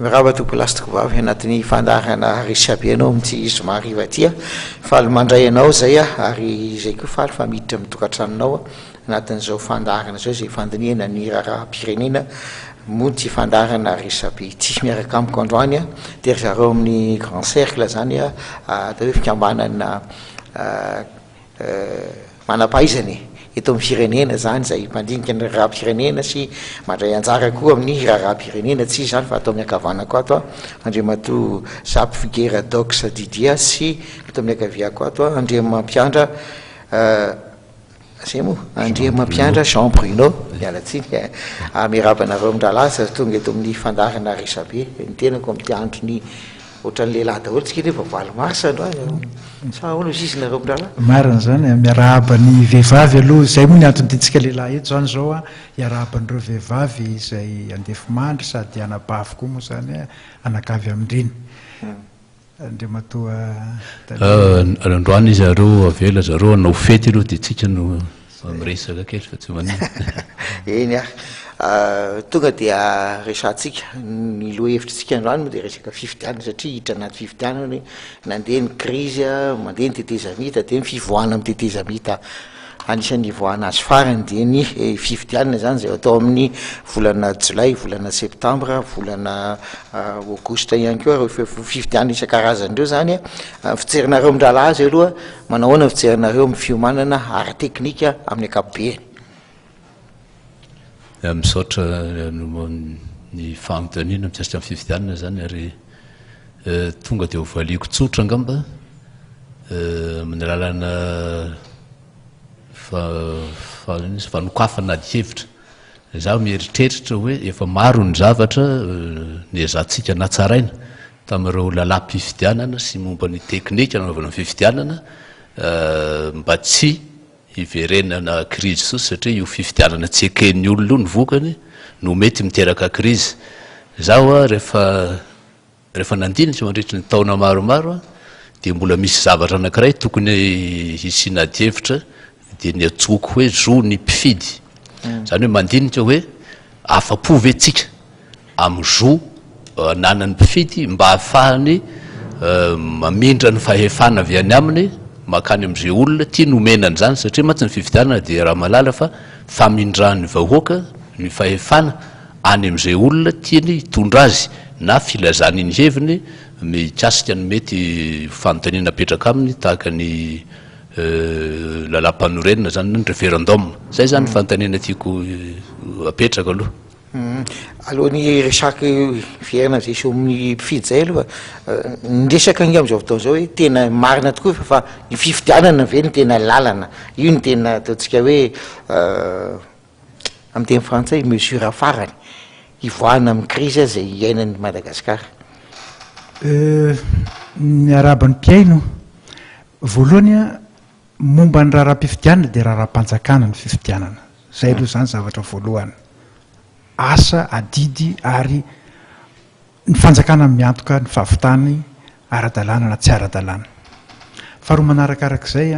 Mirahaba tompokolahy sy tompokovavy anatin'ny fandaharana Resabe anao amin'ity zoma hariva ity. Faly mandray anao izay aho ary izay koa faly fa miditra amin'ny tokantranonao anatin'izao fandaharana izao izay fandinihana ny raharaham-pirenena moa ity fandaharana Resabe ity. Miaraka amiko androany dia ry zareo amin'ny Grand Cercle izany atao hoe fikambanana Manam-pahaizana e! Eto amin'ny firenena izany izay mpandinika ny raharaham-pirenena sy mandray anjara koa amin'ny raharaham-pirenena, tsy iza izany fa ato amin'ny ankavanako ato Andriamatoa Zap Figera Dox Didier sy ato amin'ny ankaviako ato Andriamampiandra izay moa? Andriamampiandra Jean Bruno, miala tsiny e! Miarahaba anareo mirahalahy izay tonga eto amin'ny fandaharana Resabe, ny tenako amin'ity andron'ny Ohatran'ny lehilahy daholo tsika nefa valo mars androany sa ahoana ozy izy nareo mirahalahy? Marina izany a, miarahaba ny vehivavy aloha, izay moa ny anton-diantsika lehilahy eto izany izao a, hiarahaba an'ireo vehivavy izay andefimandry sady anabavy koa moa izany a, anakavy amin-dreny. Andriamatoa Tale. Androany izy zareo avela zareo hanao fety aloha dia tsika no miresaka kely fa tsy maninona. Eny ary. Tonga dia resahantsika. Ny lohahevitritsika androany moa dia resaka fifidianana satria hiditra anaty fifidianana hoe nandeha ny krizy, mandeha ny tetezamita, dia ny fivoahana amin'ny tetezamita anisan'ny hivoahana azy farany dia ny fifidianana izany izay atao amin'ny volana jolay, volana septambra, volana aogositra ihany koa ireo fifidianana isan-karazany ireo izany. Ny fijerinareo mirahalahy azy aloha, manao ahoana ny fijerinareo amin'ny fiomanana ara-teknika amin'ny ankapobeny? Misaotra ny fanontaniana mikasika ny fifidianana izany ary tonga dia ho valiako tsotra angamba amin'ny alalanà fanokafana adihevitra. Izaho mieritreritra hoe efa maro ny zavatra niezahantsika natsaraina tamin'ireo lalàm-pifidianana sy momba ny teknika nanaovana ny fifidianana mba tsy hiverenana krizy intsony satria io fifidianana tsy eken'ny olona io ny vokany no mety miteraka krizy. Izaho hoa rehefa rehefa nandinika mandritry ny taona maromaro aho dia mbola misy zavatra anankiray tokony hisiana adihevitra dia ny antsoiko hoe zo ny mpifidy. Izany hoe mandinika hoe afa-po ve tsika amin'ny zo ananan'ny mpifidy mba hahafahany mamindra ny fahefana avy any aminy mankany amin'izay olona tiany homena an'izany satria mantsy ny fifidianana dia raha mahalala fa famindran'ny vahoaka ny fahefana any amin'izay olona tiany hitondra azy na filazany ny heviny mikasika ny mety fanontaniana apetraka aminy tahaka ny lalàmpanorenana izany na ny referendum. Izay izany ny fanontaniana tiako apetraka aloha. Alohan'ny hiresaka hiverina amin'izay eo amin'ny mpifidy izay aloha, ny resaka ange amin'izao fotoana izao hoe tena marina tokoa fa ny fifidianana ve no tena lalana, io no tena ataontsika hoe amin'ny teny frantsay mesure farany hivoahana amin'ny crise izay iainan'i Madagasikara. Miarahaba ny mpihaino. Voalohany, momba ny raharaham-pifidianana dia raharaham-panjakana ny fifidianana. Izay aloha izany zavatra voalohany. Asa, adidy ary ny fanjakana miantoka ny fahavitany ara-dalàna na tsy ara-dalàna. Faharoa manarakarak'izay,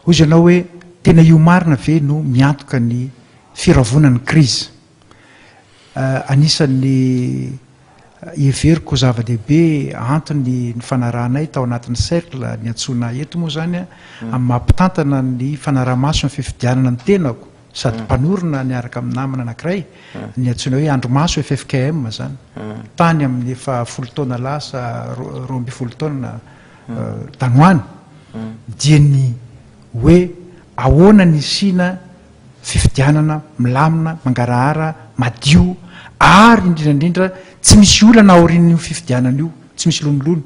hoy izy ianao hoe tena io marina ve no miantoka ny firavonan'ny krizy? Anisan'ny heveriko ho zava-dehibe antony ny fanarahanay tao anatin'ny cercle niantsoana ahy eto moa izany amin'ny maha mpitantana ny fanaraha-maso ny fifidianana ny tenako sady mpanorina niaraka amin'ny namana anankiray ny antsoina hoe andrimaso ffkm izany tany amin'ny efa folo taona lasa 12 taona tany ho any dia ny hoe ahoana ny hisiana fifidianana milamina, mangarahara, madio ary indrindra indrindra tsy misy olana aorian'io fifidianana io, tsy misy lonilony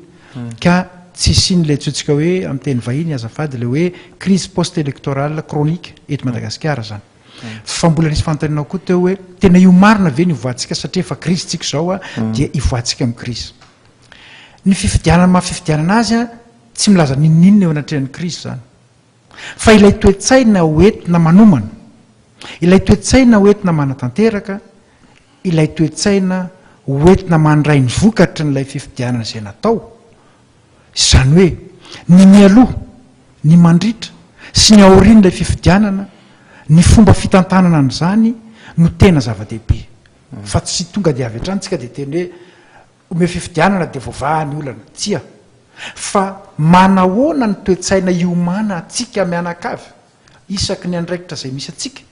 ka tsy hisian'ilay antsointsika hoe amin'ny teny vahiny azafady ilay hoe crise post électorale chronique eto Madagasikara izany. Fa mbola nisy fanontaniana koa teo hoe tena io marina ve ny hivoahantsika satria efa crise tsika izao dia hivoahantsika amin'ny crise. Ny fifidianana maha fifidianana azy tsy milaza n'inon'inona eo anatrehan'ny crise izany. Fa ilay toe-tsaina ho entina manomana, ilay toe-tsaina ho entina manatanteraka, ilay toe-tsaina ho entina mandray ny vokatrin'ilay fifidianana izay natao, izany hoe ny mialoha, ny mandritra sy ny aorian'ilay fifidianana, ny fomba fitantanana an'izany no tena zava-dehibe. Fa tsy tonga dia avy hatrany tsika dia teny hoe. Omeo fifidianana dia voavaha ny olana. Tsia. Fa manahoana ny toe-tsaina iomanantsika mianakavy isaky ny andraikitra izay misy antsika,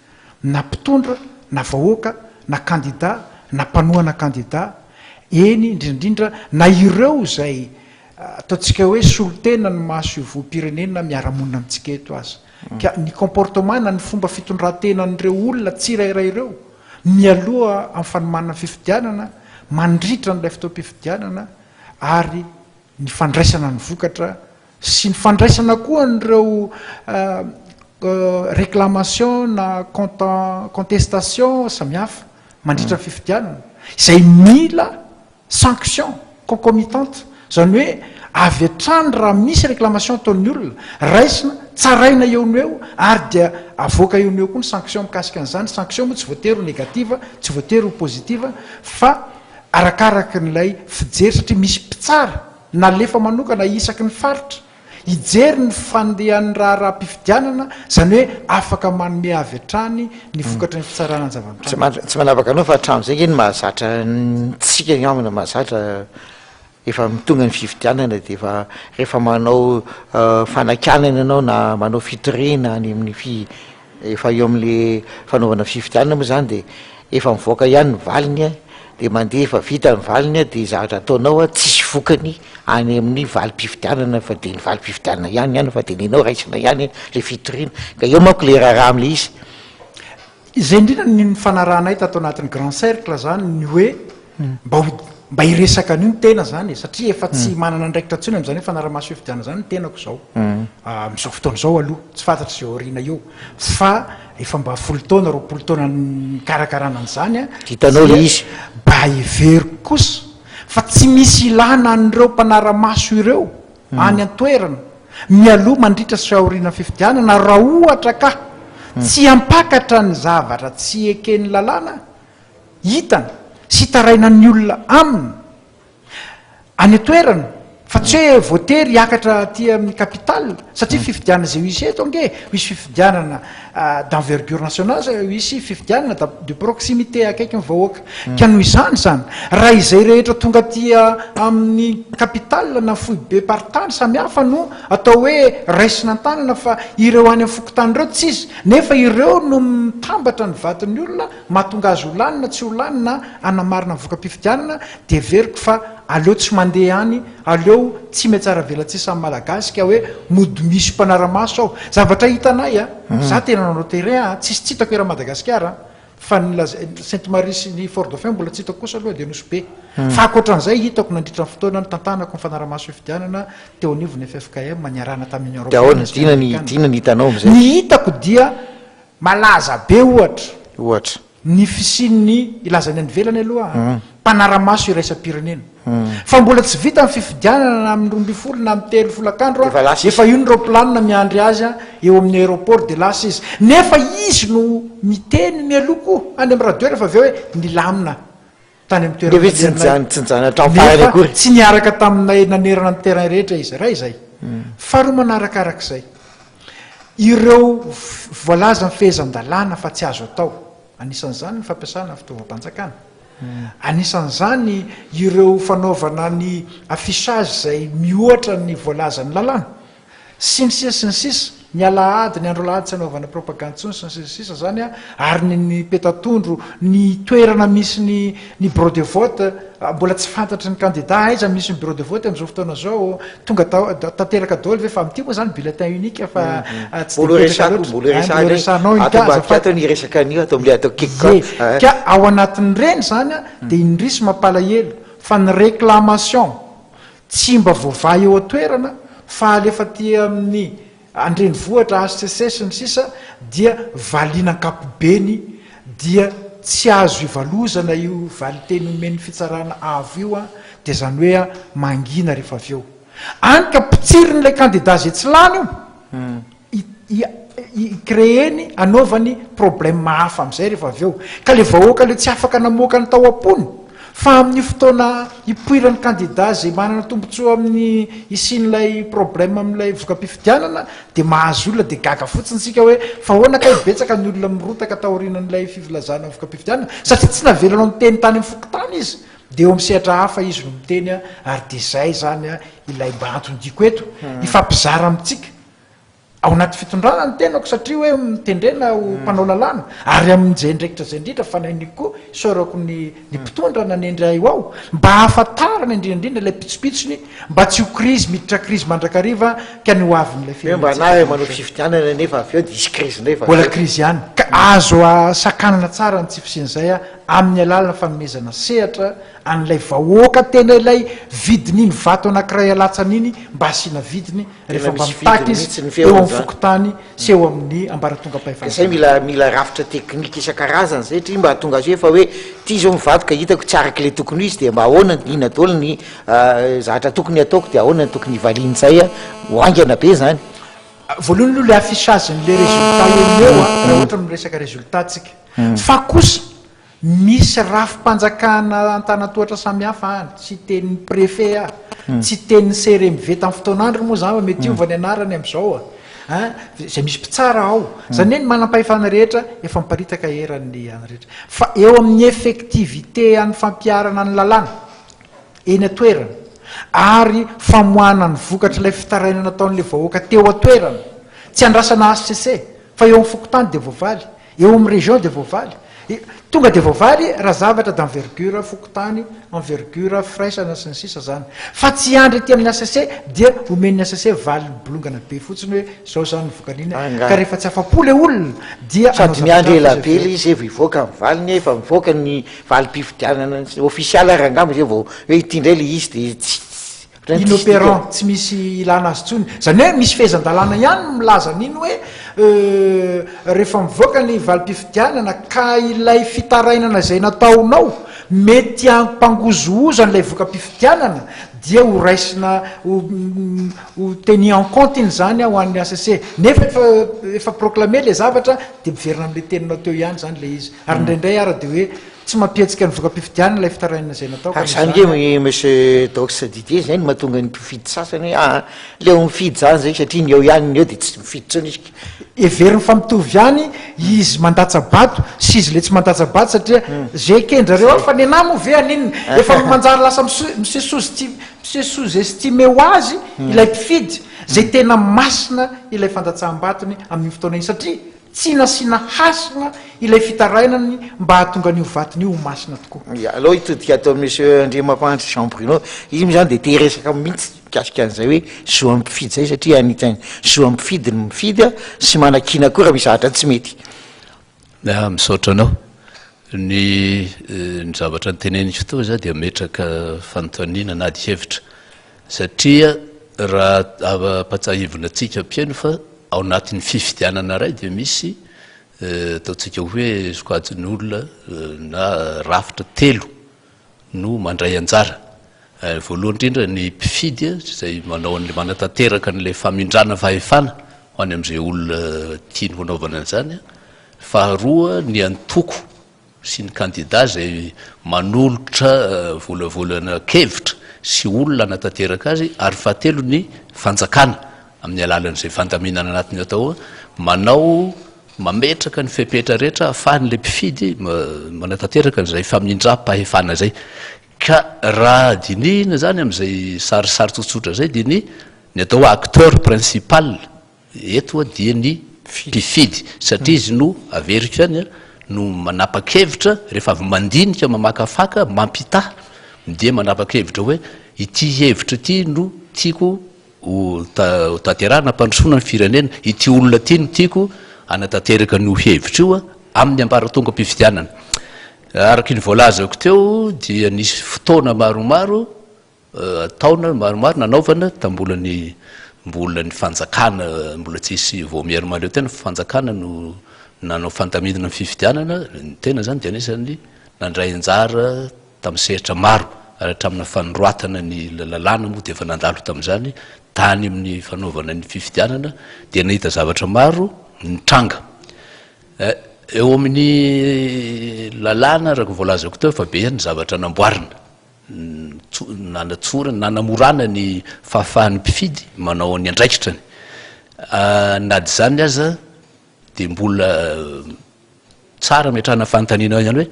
na mpitondra, na vahoaka, na kandida, na mpanohana kandida, eny indrindra indrindra na ireo izay ataontsika hoe solontena ny maso ivohom-pirenena miara-monina amintsika eto aza. Ka ny comportement na ny fomba fitondran-tenan'ireo olona tsirairay ireo mialoha amin'ny fanomanana fifidianana, mandritra an'ilay fotoam-pifidianana ary ny fandraisana ny vokatra sy ny fandraisana koa an'ireo réclamation na contestation samihafa mandritra ny fifidianana izay mila sanction concomitante, izany hoe avy hatrany raha misy réclamation ataon'ny olona, raisina, tsaraina eo no eo ary dia avoaka eo no eo koa ny sanction mikasika an'izany, sanction moa tsy voatery ho négative, tsy voatery ho positive fa arakarakin'ilay fijery satria misy mpitsara nalefa manokana isaky ny faritra hijery ny fandehan'ny raharaham-pifidianana, izany hoe afaka manome avy hatrany ny vokatry ny fitsarana ny zava-mitranga. Tsy manavaka anao fa hatramin'izay ange ny mahazatra antsika angamba no mahazatra efa tonga ny fifidianana dia efa rehefa manao fanakianana ianao na manao fitoriana any amin'ny fi- Efa eo amin'le fanaovana fifidianana moa zany de efa mivoaka ihany ny valiny a, de mandeha efa vita ny valiny a, de zavatra ataonao a tsisy vokany any amin'ny valim-pifidianana fa de ny valim-pifidianana ihany ny any fa de nenao raisina ihany le fitoriana, ka eo manko le raharaha amle izy. Izay indrindra ny nifanarahanay tato anatin'ny grand cercle zany ny hoe mba ho mba hiresaka an'io ny tena zany e, satria efa tsy manana andraikitra intsony amin'izany hoe fanarahamaso fifidianana zany ny tenako izao, amin'izao fotoana izao aloha, tsy fantatro izay aoriana eo, fa efa mba folo taona, 20 taona nikarakarana an'izany an, Hitanao le izy. mba heveriko kosa fa tsy misy ilana an'ireo mpanara-maso ireo any an-toerana mialoha, mandritra sy aorian'ny fifidianana raha ohatra ka tsy hampakatra ny zavatra tsy eken'ny lalàna hitany sy itarainan'ny olona aminy any an-toerana fa tsy hoe voatery hiakatra aty amin'ny capitale satria fifidianana izay ho hisy eto ange ho hisy fifidianana d'envergure nationale zay ho hisy fifidianana de proximité akaiky ny vahoaka ka noho izany izany raha izay rehetra tonga aty amin'ny capitale na foibem-paritany samihafa no atao hoe raisina an-tanana fa ireo any amin'ny fokontany ireo tsisy nefa ireo no mitambatra ny vaton'ny olona mahatonga azy ho lany na tsy ho lany na hanamarina ny voka-pifidianana dia heveriko fa aleo tsy mandeha any, aleo tsy mihatsaravelatsihy samy Malagasy ka hoe mody misy mpanara-maso ao. Zavatra hitanay a, za tena nanao terrain a, tsisy tsy hitako eran'i Madagasikara fa ny Sainte Marie sy ny Fort Dauphin mbola tsy hitako kosa aloha dia Nosy Be. Fa ankoatran'izay hitako nandritra ny fotoana nitantanako ny fanarahamaso fifidianana teo anivon'ny ffkm niarahana tamin'ny Union Dia ahoana, Européenne sy ny Amerikana. Inona ny hitanao amin'izay? Ny hitako dia Malaza be ohatra. Ohatra. Ny fisian'ny, hilaza ny any ivelany aloha aho, mpanara-maso iraisam-pirenena. Fa mbola tsy vita ny fifidianana na amin'ny 12 na amin'ny 3 folakandro Efa lasa izy. efa io ny raoplanina miandry azy eo amin'ny aéroport dia lasa izy. Nefa izy no miteny mialoha koa any amin'ny radio rehefa avy eo hoe nilamina tany amin'ny toerana Nefa izy tsy nalehanay. nijanona tsy nijanona hatramin'ny farany Nefa akory. tsy niaraka taminay nanerana ny terrain rehetra izy. Iray izay. Faharoa manarakarak'izay, ireo voalazan'ny fehezan-dalàna fa tsy azo atao, anisan'izany ny fampiasana fitaovam-panjakana, anisan'izany ireo fanaovana ny affichage izay mihoatra ny voalazan'ny lalàna, Sy ny sisa sy ny sisa, ny alahady, ny andro alahady tsy anaovana propagandy intsony sy ny sisa sy ny sisa zany an, ary ny ny petatondro, ny toerana misy ny ny bureau de vote, mbola tsy fantatry ny kandida aiza misy ny bureau de vote amin'izao fotoana izao, tonga tao tanteraka daholo ve fa amin'ity moa zany bulletin unique fa tsy dia Mbola mipetraka horesahako, loatra, mbola ah mbola horesahana io, horesahanao iny ato ka ambadika azafady. ato ny hiresaka an'io ato amin'ilay atao Ye, kick off. ka ao anatin'ireny zany an, dia indrisy mampalahelo fa ny réclamation Tsy mba voavaha eo an-toerana fa alefa aty amin'ny andrenivohitra, HCC sy ny sisa dia valiana ankapobeny dia tsy azo ivalozana io valinteny omen'ny fitsarana avo io an, dia izany hoe an mangina rehefa avy eo. Any ka potsirin'ilay kandida izay tsy lany io. I-créer-ny, anaovany problème hafa amin'izay rehefa avy eo. Ka le vahoaka le tsy afaka namoaka ny tao am-pony, fa amin'io fotoana hipoiran'ny candidat izay manana tombotsoa amin'ny hisian'ilay problème amin'ilay voka-pifidianana dia mahazo olona dia gaga fotsiny isika hoe fa ahoana kay betsaka ny olona mirotaka taorianan'ilay filazana voka-pifidianana satria tsy navelanao niteny tany amin'ny fokontany izy. Dia eo amin'ny sehatra hafa izy no miteny ary dia izay izany ilay mba anton-diako eto, hifampizara amintsika. Ao anaty fitondrana ny tenako satria hoe notendrena ho mpanao lalàna ary amin'izay andraikitra izay indrindra fanahiniko koa isaorako ny ny mpitondra nanendry ahy ho ao mba hahafantarana indrindra indrindra ilay pitsopitsony mba tsy ho krizy miditra krizy mandrakariva ka ny ho avin'ilay Hoe mba firenentsika na manao fifidianana nefa avy eo dia hisy krizy indray mbola krizy ihany ka azo sakanana tsara ny tsy fisian'izay amin'ny alalan'ny fanomezana sehatra an'ilay vahoaka tena ilay vidin'iny vato anankiray alatsany iny mba asiana vidiny Tena rehefa mba misy mitaky vidiny izy mihitsy ny eo feony amin'ny zany. fokontany sy eo amin'ny Ka ambaratongam-pahefana zay samihafa. mila mila rafitra teknika isan-karazany zay satria mba hahatonga azy hoe fa hoe ty zao mivady ka hitako tsy araka ilay tokony ho izy dia mba ahoana inona daholo ny zavatra tokony hataoko dia ahoana ny tokony hivalian'izay ho haingana be zany. Voalohany aloha le affichage-n'le résultat eo no eo a, raha ohatra miresaka résultat tsika. Fa kosa Misy rafi-panjakana antanantohatra samihafa any, tsy tenin'ny préfet aho, tsy tenin'ny CRMV tamin'ny fotoan'androny moa izany fa mety hiova ny anarany amin'izao a, an, izay misy mpitsara ao. Izany hoe ny manampahefana rehetra efa miparitaka eran'ny any rehetra. Fa eo amin'ny effectivité an'ny fampiharana ny lalàna eny an-toerana ary famoahana ny vokatr'ilay fitarainana nataon'ilay vahoaka teo an-toerana, tsy andrasana HCC fa eo amin'ny fokontany dia voavaly. Eo amin'ny région dia voavaly. Tonga dia voavaly raha zavatra d'envergure fokontany, envergure firaisana sy ny sisa zany. Fa tsy hiandry aty amin'ny HCC dia omen'ny HCC valiny bolongana be fotsiny hoe zao zany ny vokan'iny. Angaha. Ka rehefa tsy afa-po le olona dia hanao Sady miandry zavatra hafa ela izy be avy eo. le izy zay vao hivoaka ny valiny, efa mivoaka ny valim-pifidianana ofisialy ary angamba zay vao hoe ity indray le izy dia tsy Inopérant, tsy misy ilana azy intsony. Izany hoe misy fehezan-dalàna ihany milaza an'iny hoe rehefa mivoaka ny valim-pifidianana ka ilay fitarainana izay nataonao mety hampangozohozo an'ilay voka-pifidianana dia ho raisina ho ho tenu en compte iny izany ho an'ny HCC. Nefa efa efa proclamé ilay zavatra dia miverina amin'ilay teninao teo ihany izany ilay izy. Ary indraindray ara dia hoe Tsy mampietsika ny voka-pifidianana ilay fitarainana izay natao ka Ary noho izany izany nge Monsieur Dox Didier izay no mahatonga ny mpifidy sasany hoe aa leo mifidy zany zay satria ny eo ihany ny eo dia tsy mifidy intsony izy ka. Heveriny fa mitovy ihany izy mandatsa-bato sy izy le tsy mandatsa-bato satria ze kendrareo ao fa nenah moa ve haninona? Efa manjary lasa mi-se sous sous estime ho azy ilay mpifidy zay tena masina ilay fandatsaham-batony amin'iny fotoana iny satria Tsy nasiana hasina ilay fitarainany mba hahatonga an'io vatony io ho masina tokoa. Ya, aleo hitodika ato amin'i Monsieur Andriamampandry Jean Bruno, izy moa izany dia te hiresaka mihitsy mikasika an'izay hoe zo amin'ny mpifidy izay satria anisan'ny zo amin'ny mpifidy ny mifidy sy manakiana koa raha misy zavatra tsy mety. Ya, misaotra anao. Ny ny zavatra noteneniko teo za dia metraka fanontaniana na ady hevitra satria raha ampatsahivina antsika mpihaino fa ao anatin'ny fifidianana iray dia misy ataontsika hoe sokajin'olona na rafitra telo no mandray anjara. Voalohany indrindra ny mpifidy izay manao an'ilay manatanteraka an'ilay famindrana fahefana ho any amin'izay olona tiany honaovana an'izany. Faharoa ny antoko sy ny kandida izay manolotra volavolan-kevitra sy olona hanatanteraka azy ary fahatelo ny fanjakana amin'ny alalan'izay fandaminana anatiny atao manao mametraka ny fepetra rehetra ahafahan'ilay mpifidy manatanteraka an'izay famindram-pahefana izay. Ka raha dinihina izany amin'izay sarisary tsotsotra izay dia ny ny atao hoe acteur principal eto dia ny mpifidy satria izy no, averiko ihany, no manapa-kevitra rehefa avy mandinika, mamakafaka, mampitaha dia manapa-kevitra hoe ity hevitra ity no tiako ho tanterahina hampandrosoana ny firenena, ity olona ity no tiako hanatanteraka an'io hevitra io amin'ny ambaratongam-pifidianana. Araka ny voalazako teo dia nisy fotoana maromaro, taona maromaro nanaovana tamin'ny mbola ny mbola ny fanjakana, mbola tsisy vaomiera mahaleo tena fa fanjakana no nanao fandaminana ny fifidianana, ny tena izany dia anisan'ny nandray anjara tamin'ny sehatra maro ary hatramin'ny fanoroatana ny lalàna moa dia efa nandalo tamin'izany tany amin'ny fanaovana ny fifidianana dia nahita zavatra maro nitranga. Eo amin'ny lalàna araka ny voalazako teo efa be ny zavatra namboarina, nanatsorana, nanamorana ny fahafahan'ny mpifidy manao ny andraikitrany. Na dia izany aza dia mbola tsara ametrahana fanontaniana ihany hoe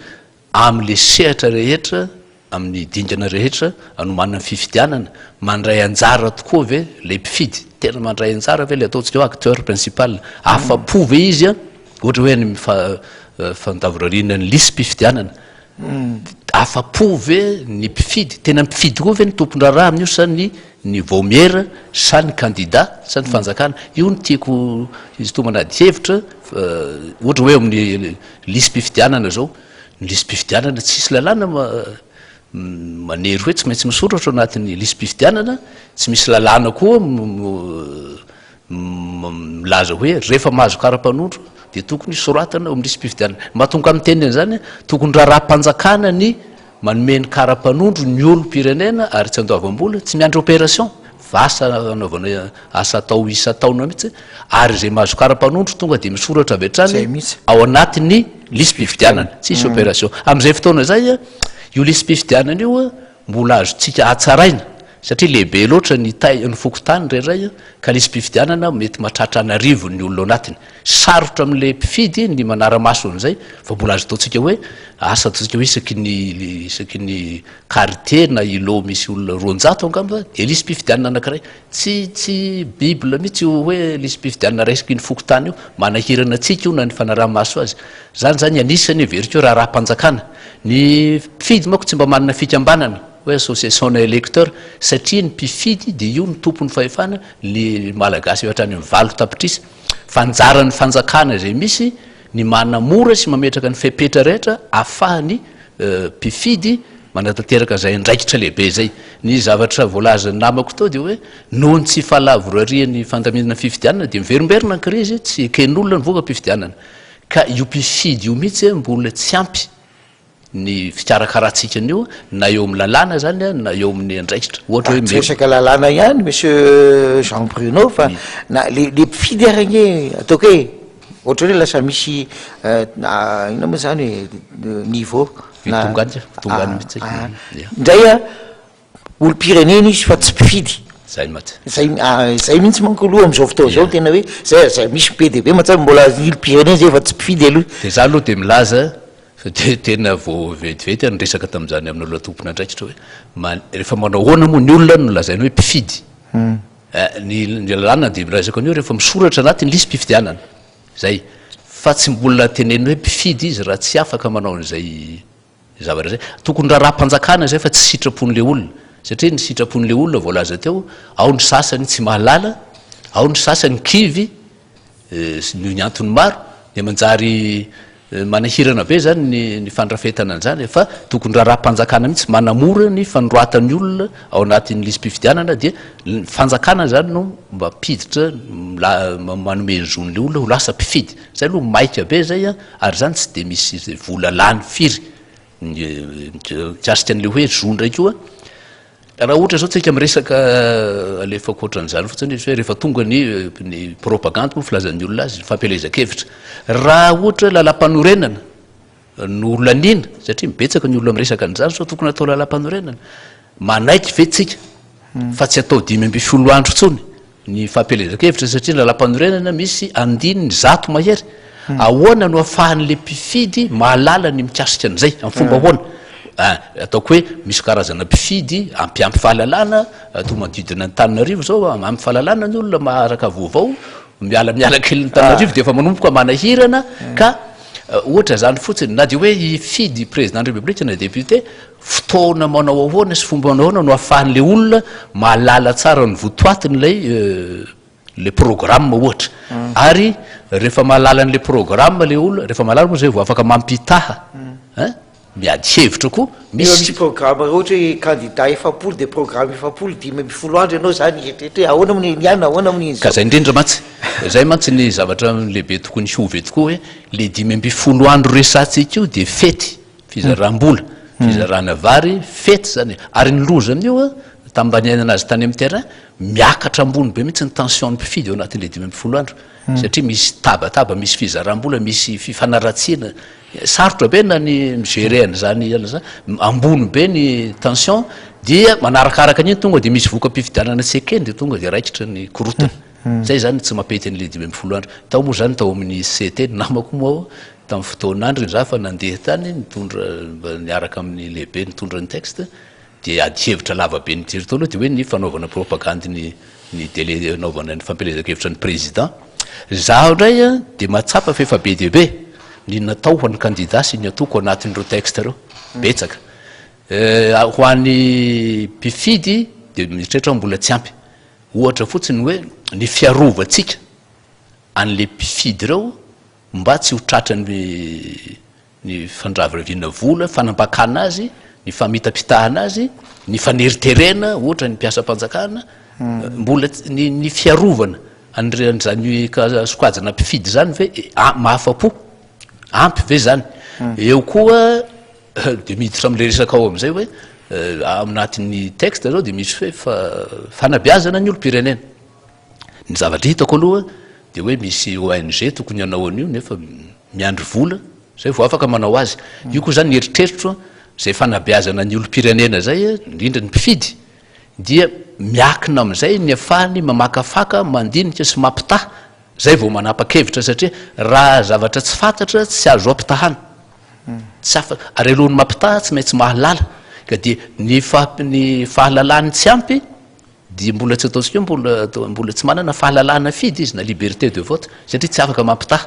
amin'ilay sehatra rehetra. Amin'ny dingana rehetra anomanana ny fifidianana, mandray anjara tokoa ve ilay mpifidy? Tena mandray anjara ve ilay ataontsika hoe acteur principal? Afa-po ve izy an? Ohatra hoe any amin'ny fandavorariana ny lisi-pifidianana, afa-po ve ny mpifidy? Tena mpifidy tokoa ve ny tompon-draharaha amin'io sa ny ny vaomiera sa ny kandida sa ny fanjakana? Io no tiako hisintomana adihevitra, ohatra hoe eo amin'ny lisi-pifidianana izao, Ny lisi-pifidianana, tsisy lalàna manery hoe tsy maintsy misoratra ao anatin'ny lisi-pifidianana, tsy misy lalàna koa milaza hoe rehefa mahazo kara-panondro dia tokony soratana ao amin'ny lisi-pifidianana. Ny mahatonga ahy miteny an'izany, tokony raharaham-panjakana ny manome ny kara-panondro ny olom-pirenena ary tsy andoavam-bola, tsy miandry opération. Fa asa anaovana asa atao isan-taona mihitsy ary izay mahazo kara-panondro tonga dia misoratra avy hatrany ao anatin'ny lisi-pifidianana, tsisy opération. Amin'izay fotoana izay, io lisi-pifidianana io mbola azontsika hatsaraina satria lehibe loatra ny tay, ny fokontany indraindray ka lisi-pifidianana mety mahatratra an'arivony ny olona ao anatiny. Sarotra amin'ilay mpifidy ny manara-maso an'izay fa mbola azo ataontsika hoe asa ataontsika hoe isaky ny isaky ny Quartier na îlot misy olona 200 angamba dia lisi-pifidianana anankiray. Tsy tsy bible mihitsy io hoe lisi-pifidianana raisiko iny fokontany io. Manahirana antsika io na ny fanaraha-maso azy. Izany izany anisan'ny heveriko hoe raharaham-panjakana. Ny mpifidy manko tsy mba manana fikambanana hoe association na électeur satria ny mpifidy dia io no tompon'ny fahefana, ny Malagasy eo hatrany amin'ny 8 tapitrisa. Fa anjaran'ny fanjakana izay misy ny manamora sy mametraka ny fepetra rehetra ahafahan'ny mpifidy manatanteraka izay andraikitra lehibe izay. Ny zavatra voalazan'ny namako teo dia hoe noho ny tsy fahalavorarian'ny fandaminana fifidianana dia miverimberina ny krizy, tsy eken'olona ny voka-pifidianana. Ka io mpifidy io mihitsy mbola tsy ampy ny fikarakarantsika an'io na eo amin'ny lalàna izany na eo amin'ny andraikitra. Ohatra hoe Tsy resaka lalàna ihany Monsieur Jean Bruno fa na le le mpifidy ary ange ataoko hoe Ohatra hoe lasa misy inona moa zany e, niveau na Tonga any, tonga any mihitsy. Indray a, olom-pirenena izy fa tsy mpifidy. Zay mantsy. Zay zay mihitsy manko aloha am'zao fotoana zao tena hoe zay zay misy be dia be mantsy mbola olom-pirenena zay fa tsy mpifidy aloha. De za aloha de milaza fa de tena vao vetivety aho niresaka tamin'izany amin'olona tompon'andraikitra hoe ma- rehefa manao ahoana moa ny olona no lazaina hoe mpifidy? Ny ny lalàna dia milaza an'io rehefa misoratra anatin'ny lisi-pifidianana. Izay. Fa tsy mbola tenenina hoe mpifidy izy raha tsy afaka manao an'izay zavatra izay. Tokony raharaham-panjakana izay fa tsy sitrapon'ilay olona. Satria ny sitrapon'ilay olona voalaza teo, ao ny sasany tsy mahalala, ao ny sasany kivy, sy noho ny antony maro dia manjary manahirana be zany ny ny fandrafetana an'izany e, fa tokony raharaham-panjakana mihitsy manamora ny fanoratan'ny olona ao anatin'ny lisi-pifidianana dia ny fanjakana zany no mba mpiditra manome ny zon'ilay olona ho lasa mpifidy, zay aloha maika be zay an, ary zany tsy dia misy vola lany firy ny mikasika an'ilay hoe zo indray koa. Raha ohatra zao tsika miresaka alefako ohatran'izany fotsiny izy hoe rehefa tonga ny ny propagandy moa filazan'ny olona azy, ny fampielezan-kevitra. Raha ohatra lalam-panorenana no laniana, satria betsaka ny olona miresaka an'izany sao tokony atao lalam-panorenana, manaiky ve tsika fa tsy atao 15 andro intsony Ny fampielezan-kevitra satria ny lalàmpanorenana misy andininy 100 mahery. Ahoana no ahafahan'ilay mpifidy mahalala ny mikasika an'izay? Amin'ny fomba ahoana? Ah, ataoko hoe misy karazana mpifidy ampiampy fahalalana, toa manodidina an'Antananarivo izao, ampy fahalalana ny olona maharaka vaovao, mialamiala kelin'Antananarivo dia efa manomboka manahirana ka ohatra izany fotsiny, na dia hoe hifidy président de république na député, Fotoana manao ahoana sy fomba manao ahoana no ahafahan'ilay olona mahalala tsara ny votoatin'ilay ilay programme ohatra. Ary rehefa mahalala an'ilay programme ilay olona, rehefa mahalala moa izay vao afaka mampitaha, hein, miady hevitra koa, misy. Rehefa misy programme ohatra hoe candidat 40 dia programme 40, 15 andro ianao izany hieritreritra hoe ahoana moa ny anona, ahoana moa ny Ka izay indrindra mantsy, izay mantsy ny zavatra lehibe tokony hiova eto koa hoe, ilay 15 andro resahantsika io dia fety. Fizaram-bola, fizarana vary, fety zany e. Ary ny loza amin'io an, tamin'ny mba niainana azy tany amin'ny terrain, miakatra ambony be mihitsy ny tension ny mpifidy ao anatin'ilay 15 andro. Satria misy tabataba, misy fizaram-bola, misy fifanaratsiana. Sarotra be na ny mi-gérer an'izany an'izany, ambony be ny tension, dia manarakaraka an'iny tonga dia misy voka-pifidianana tsy ekeny dia tonga dia raikitra ny korontana. Zay zany tsy mampety an'ilay 15 andro. Tao moa zany tao amin'ny CT, namako moa aho. Tamin'ny fotoan'androny za fa nandeha tany nitondra niaraka amin'ny lehibe nitondra ny texte dia ady hevitra lava be nijery tao aloha dia hoe ny fanaovana propagandy ny ny dele anaovana ny fampielezan-kevitra ny président. Zaho indray a dia mahatsapa fa efa be dia be ny natao ho an'ny kandida sy ny antoko anatin'ireo texte ireo. Betsaka. Ho an'ny mpifidy dia mieritreritra aho mbola tsy ampy. Ohatra fotsiny hoe ny fiarovantsika an'ilay mpifidy ireo mba tsy ho tratran'ny ny fandraviravina vola, fanampakana azy, ny famitapitahana azy, ny faneriterena ohatra ny mpiasam-panjakana, mbola ny ny fiarovana an'izany sokajina mpifidy izany ve mahafa-po? Ampy ve izany? Eo koa dia miditra amin'ilay resaka ao amin'izay hoe ao anatin'ny texte izao dia misy hoe fanabeazana ny olom-pirenena. Ny zavatra hitako aloha dia hoe misy ONG tokony hanao an'io nefa miandry vola zay vao afaka manao azy. Io koa zany ny eritreritro zay fanabeazana ny olom-pirenena zay, indrindra ny mpifidy dia miakina amin'izay ny afahany mamakafaka, mandinika sy mampitaha zay vao manapa-kevitra satria raha zavatra tsy fantatra tsy azo ampitahana. Tsy afa, ary alohan'ny mampitaha tsy maintsy mahalala ka dia ny ny fahalalany tsy ampy Dia mbola tsy ataontsika hoe mbola mbola tsy manana fahalalahana fidy izy na liberté de vote satria tsy afaka mampitaha.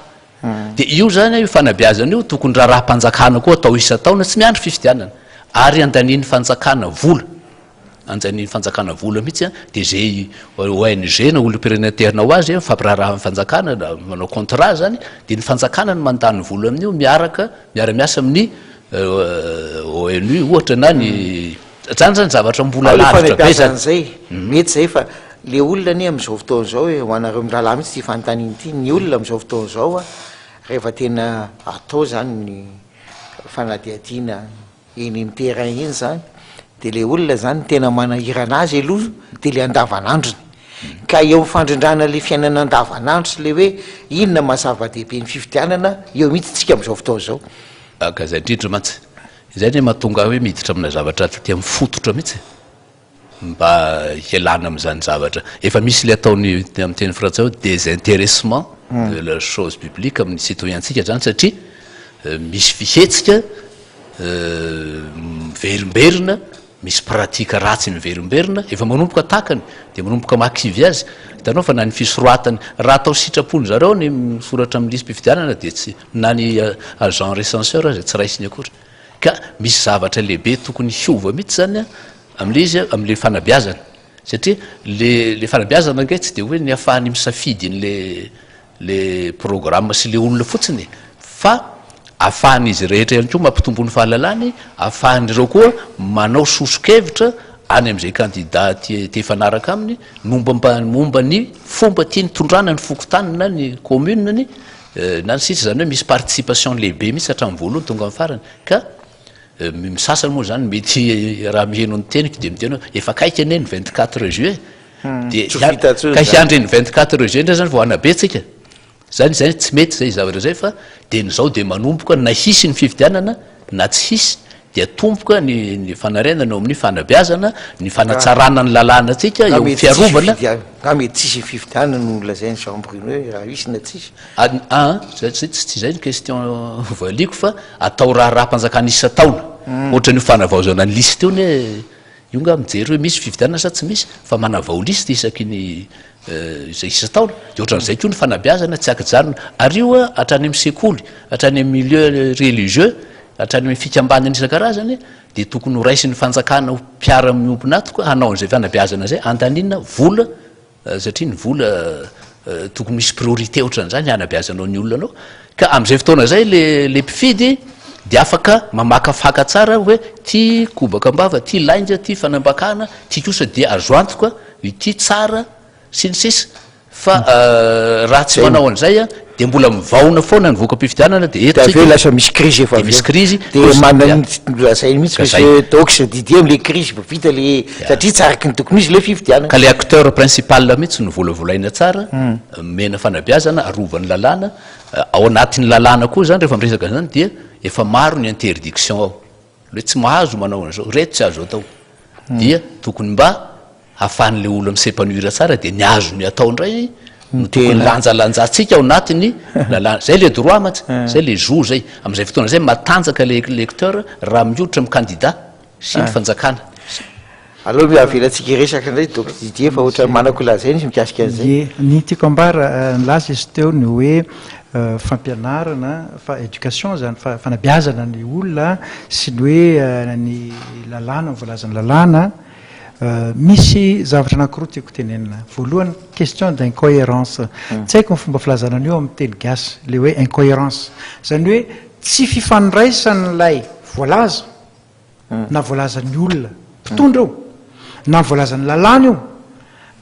Dia io zany io fanabeazana io tokony raharaham-panjakana koa atao isan-taona tsy miandry fifidianana ary andanian'ny fanjakana vola, andanian'ny fanjakana vola mihitsy an, dia izay ONG na olom-pirenena te hanao azy mifampiraharaha amin'ny fanjakana na manao contrat zany dia ny fanjakana no mandany vola amin'io miaraka miara-miasa amin'ny ONU ohatra na ny Zany zany zavatra mbola lavitra be zany. Zay, mety zay fa le olona anie am'zao fotoana zao e, ho anareo mirahalahy mihitsy ty fanontaniana ity, ny olona am'zao fotoana zao a, rehefa tena atao zany ny fanadihadiana eny amy terrain eny zany, de le olona zany tena manahirana azy aloha de le andavanandrony, ka eo amy fandrindrana le fiainana andavanandro sy le hoe inona maha zava-dehibe ny fifidianana, eo mihitsy tsika am'zao fotoana zao. Ka zay indrindra mantsy. Izay anie mahatonga ahy hoe miditra amina zavatra aty amin'ny fototra mihitsy e, mba hialana amin'izany zavatra efa misy ilay ataony amin'ny teny frantsay hoe désintéressement de la chose publique amin'ny citoyen-tsika izany satria misy fihetsika miverimberina, misy pratique ratsy miverimberina, efa manomboka takany dia manomboka mahakivy azy, hitanao fa na ny fisoratany, raha atao sitrapon-dry zareo ny misoratra amin'ny lisi-pifidianana dia tsy Na ny agent recenseur aza tsy raisiny akory. Ka misy zavatra lehibe tokony hiova mihitsy zany amin'ilay izy, amin'ilay fanabeazana. Satria le le fanabeazana ange tsy dia hoe ny ahafahany misafidy an'le le programme sy le olona fotsiny e, fa ahafahan'izy rehetra ihany koa mampitombo ny fahalalany, ahafahan'ireo koa manao soso-kevitra any amin'izay candidat te te hifanaraka aminy momba momba ny fomba tiany hitondrana ny fokontany na ny commune-ny Na ny sisa, izany hoe misy participation lehibe mihitsy hatramin'ny voalohany tonga amin'ny farany ka ny sasany moa izany mety raha miheno ny teniko dia miteny hoe efa akaiky anie ny 24 juillet dia ka hiandry ny 24 juillet indray izany vao hanabe tsika, izany izay tsy mety izay zavatra izay fa dia ny izao dia manomboka na hisy ny fifidianana na tsy hisy dia atomboka ny ny fanarenana eo amin'ny fanabeazana, ny fanatsarana ny lalàna antsika eo amin'ny fiarovana. Nga mety tsisy ny fifidianana no nolazain'i Jean Bruno hoe raha hisy na tsisy. Aa zay tsy tsy zay ny question valiako fa atao raharaham-panjakana isan-taona ohatran'io fanavaozana ny liste io anie io nga mijery hoe misy fifidianana sa tsy misy fa manavao liste isaky ny izay isan-taona dia ohatran'izay koa ny fanabeazana tsy ankijanona ary io hatrany amin'ny sekoly hatrany amin'ny milieu religieux Hatrany amin'ny fikambanana isan-karazany dia tokony ho raisin'ny fanjakana ho mpiara-miombon'antoka hanao an'izay fanabeazana izay, andaniana vola satria ny vola tokony misy priorité ohatran'izany hanabeazanao ny olona anao. Ka amin'izay fotoana izay le le mpifidy dia afaka mamakafaka tsara hoe ty kobaka am-bava, ty lainga, ty fanambakana, ty kosa dia azo antoka, ity tsara sy ny sisa Fa raha tsy manao an'izay dia mbola mivaona foana ny voka-pifidianana dia eto tsika. Dia avy eo lasa misy crise efa avy eo. Dia misy crise. Dia manana lazainy mihitsy monsieur Dox Didier am'le crise vao vita le satria tsy araky ny tokony ho izy le fifidianana. Ka le acteur principal mihitsy no volavolaina tsara, omena fanabeazana, arovan'ny lalàna, ao anatin'ny lalàna koa zany rehefa miresaka an'izany dia efa maro ny interdiction ao. Le tsy mahazo manao an'izao, reto tsy azo atao. Dia tokony mba hafahan'le olona mi-s'epanouir tsara dia ny azony atao indray No tokony lanjalanjantsika ao anatin'ny lalàna. Zay le droit mantsy, zay le zo zay. Amin'izay fotoana izay matanjaka le électeur raha mihoditra amin'ny candidat sy ny fanjakana. Aleo mba avelantsika hiresaka indray Doc Didier fa ohatran'ny manako lazaina izy mikasika an'izay. Ie, ny tiako ambara, nilaza izy teo ny hoe fampianarana, fa éducation izany, fanabeazana ny olona sy ny hoe ny lalàna, ny voalazan'ny lalàna. Misy zavatra anankiroa tiako tenenina. Voalohany, question d'incohérence. Tsy haiko ny fomba filazana an'io amin'ny teny gasy, ilay hoe incohérence. Izany hoe tsy fifandraisan'ilay voalaza na voalazan'ny olona mpitondra io na voalazan'ny lalàna io